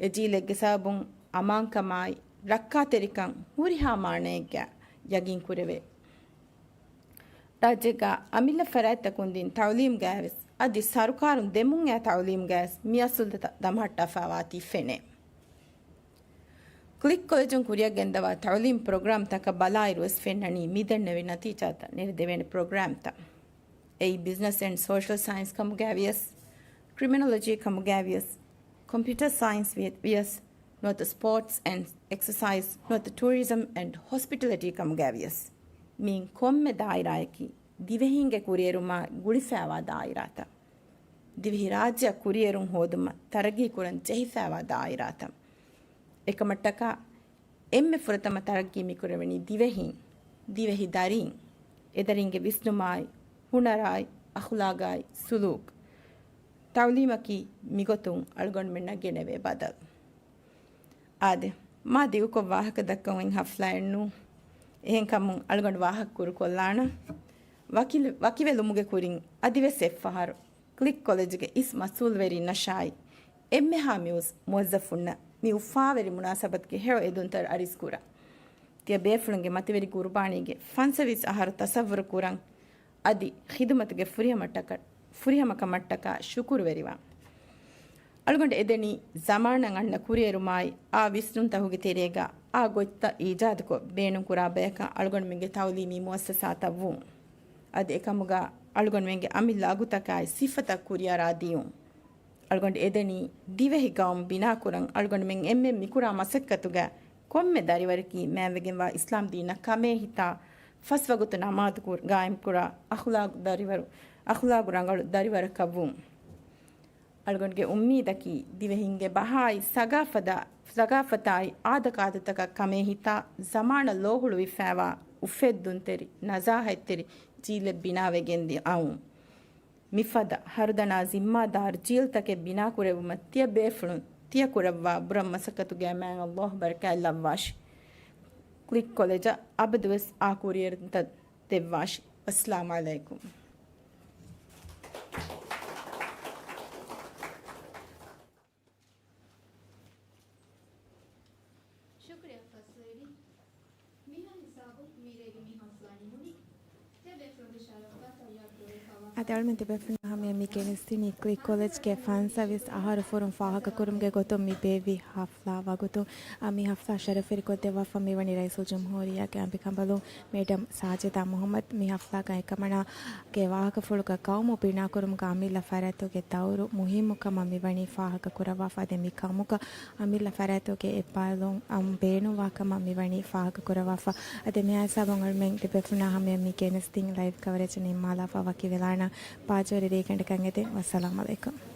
އެ ޖީލެއްގެ ސަބަބުން އަމާންކަމާއި، ރައްކާތެރިކަން ހުރިހާ މާނައެއްގަ ޔަގީން ކުރެވޭ. ރާއްޖޭގަ އަމިއްލަ ފަރާތްތަކުން ދިން ތަޢުލީމްގައިވެސް، އަދި ސަރުކާރުން ދެމުން އައި ތަޢުލީމްގައިވެސް މި އަސުލުތައް ދަމަހައްޓާފައިވާތީ ފެނޭ. ކްލިކް ކޮލެޖުން ކުރިއަށް ގެންދަވާ ތަޢުލީމް ޕްރޮގްރާމްތަކަށް ބަލާއިރުވެސް ފެންނަނީ މިދެންނެވި ނަތީޖާތައް ނެރެދެވޭނެ ޕްރޮގްރާމްތައް. އެއީ ބިޒްނަސް އެންޑް ސޯޝަލް ސައިންސް ކަމުގައިވިޔަސް، ކްރިމިނޮލޮޖީ ކަމުގައިވިޔަސް، ކޮމްޕިއުޓަރ ސައިންސް ވިޔަސް، ނުވަތަ ސްޕޯޓްސް އެންޑް އެކްސަސައިޒް، ނުވަތަ ޓޫރިޒަމް އެންޑް ހޮސްޕިޓަލިޓީ ކަމުގައިވިޔަސް. މިއިން ކޮންމެ ދާއިރާއަކީ ދިވެހީންގެ ކުރިއެރުމާ ގުޅިފައިވާ ދާއިރާތައް. ދިވެހިރާއްޖެއަށް ކުރިއެރުން ހޯދުމަށް ތަރައްގީކުރަން ޖެހިފައިވާ ދާއިރާތައް. އެކަމަށްޓަކާ، އެންމެ ފުރަތަމަ ތަރައްގީ މިކުރެވެނީ ދިވެހިން، ދިވެހި ދަރީން، އެދަރީންގެ ވިސްނުމާއި، ހުނަރާއި، އަޚުލާގާއި، ސުލޫކް. ތައުލީމަކީ މިގޮތުން އަޅުގަނޑުމެންނަށް ގެނެވޭ ބަދަލު. އާދެ، މާ ދިގުކޮށް ވާހަކަ ދައްކަން އޮތް ހަފްލާއެއް ނޫން. އެހެންކަމުން އަޅުގަނޑު ވާހަކަ ކުރުކޮށްލާނަން. ވަކި-، ވަކިވެލުމުގެ ކުރިން އަދިވެސް އެއްފަހަރު ކްލިކް ކޮލެޖުގެ އިސް މަސްއޫލްވެރިންނަށާއި، އެންމެހާ މިއުސް މުވައްޒަފުންނަށް މި އުފާވެރި މުނާސަބަތުގެ ހެޔޮ އެދުންތައް އަރިސްކުރަން. ތިޔަ ބޭފުޅުންގެ މަތިވެރި ގުރުބާނީގެ ފަންސަވީސް އަހަރު ތަސައްވުރު ކުރަން އަދި ޚިދުމަތުގެ ފުރިހަމަޓަކަ-، ފުރިހަމަކަމަށްޓަކާ ޝުކުރުވެރިވާން. އަޅުގަނޑު އެދެނީ ޒަމާނަށް އަންނަ ކުރިއެރުމާއި، އާ ވިސްނުންތަކުގެ ތެރޭގަ އާ ގޮތްތައް އީޖާދުކޮށް ބޭނުންކުރާ ބަޔަކަށް އަޅުގަނޑުމެންގެ ތައުލީމީ މުއައްސަސާތައް ވުން. އަދި އެކަމުގަ އަޅުގަނޑުމެންގެ އަމިއްލަ އަގުތަކާއި ސިފަތައް ކުރިއަރާ ދިޔުން. އަޅުގަނޑު އެދެނީ ދިވެހި ގައުމު ބިނާކުރަން އަޅުގަނޑުމެން އެންމެން މިކުރާ މަސައްކަތުގަ ކޮންމެ ދަރިވަރަކީ މާތްވެގެންވާ އިސްލާމް ދީނަށް ކަމޭހިތާ، ފަސް ވަގުތު ނަމާދު ކުރ-، ގާއިމްކުރާ، އަޚުލާގު ދަރިވަރު، އަޚުލާގު ރަނގަޅު ދަރިވަރަކަށް ވުން. އަޅުގަނޑުގެ އުއްމީދަކީ، ދިވެހިންގެ ބަހާއި ސަގާފަތާ-، ސަގާފަތާއި އާދަކާދަތަކަށް ކަމޭހިތާ، ޒަމާނަށް ލޯހުޅުވިފައިވާ އުފެއްދުންތެރި، ނަޒާހަތްތެރި ޖީލެއް ބިނާވެގެން ދި-، އައުން. މިފަދަ ހަރުދަނާ ޒިންމާދާރު ޖީލްތަކެއް ބިނާކުރެއްވުމަށް ތިޔަ ބޭފުޅުން ތިޔަ ކުރައްވާ ބުރަ މަސައްކަތުގެ މާތް ﷲ ބަރަކާތްލައްވާށި. ކްލިކް ކޮލެޖަށް އަބަދުވެސް އާ ކުރިއެރުންތައް ދެއްވާށި. އައްސަލާމު ޢަލައިކުމް. ޝުކުރިއްޔާ ފަސްވެރި. މިހާ ހިސާބުން މިރޭގެ މި ހަފްލާ ނިމުނީ. އަދި އަޅުމެން ތިބޭފުޅުންނާ ހަމަޔަށް މި ގެނެސްދިނީ ކްލިކް ކޮލެޖްގެ ފަންސަވީސް އަހަރު ފުރުން ފާހަގަކުރުމުގެ ގޮތުން މި ބޭއްވި ހަފްލާ ވަގުތު. އަ، މި ހަފްލާ ޝަރަފުވެރިކޮށްދެއްވާފަ މިވަނީ ރައީސުލްޖުމްހޫރިއްޔާގެ އަނބިކަނބަލުން މޭޑަމް ސާޖިދާ މުޙައްމަދު. މި ހަފްލާގައި ކަމަނާގެ ވާހަކަފުޅުގަ ގައުމު ބިނާކުރުމުގަ އަމިއްލަ ފަރާތުގެ ދައުރު މުހިއްމުކަމަށް މިވަނީ ފާހަގަކުރައްވާފަ. އަދި މި ކަމުގަ އަމިއްލަ ފަރާތުގެ އެއްބާލުން އަމް ބޭނުންވާކަމަށް މިވަނީ ފާހަގަކުރައްވާފަ. އަދި މިހާ ހިސާބުން އަޅުމެން ތިބޭފުޅުންނާ ހަމަޔަށް މި ގެނެސްދިން ލައިވް ކަވަރޭޖް ނިންމާލާފަ ވަކިވެލާނަން. ބާޖަވެރި ރޭގަނޑަކަށް އެދެން. ވައްސަލާމް ޢަލައިކުމް.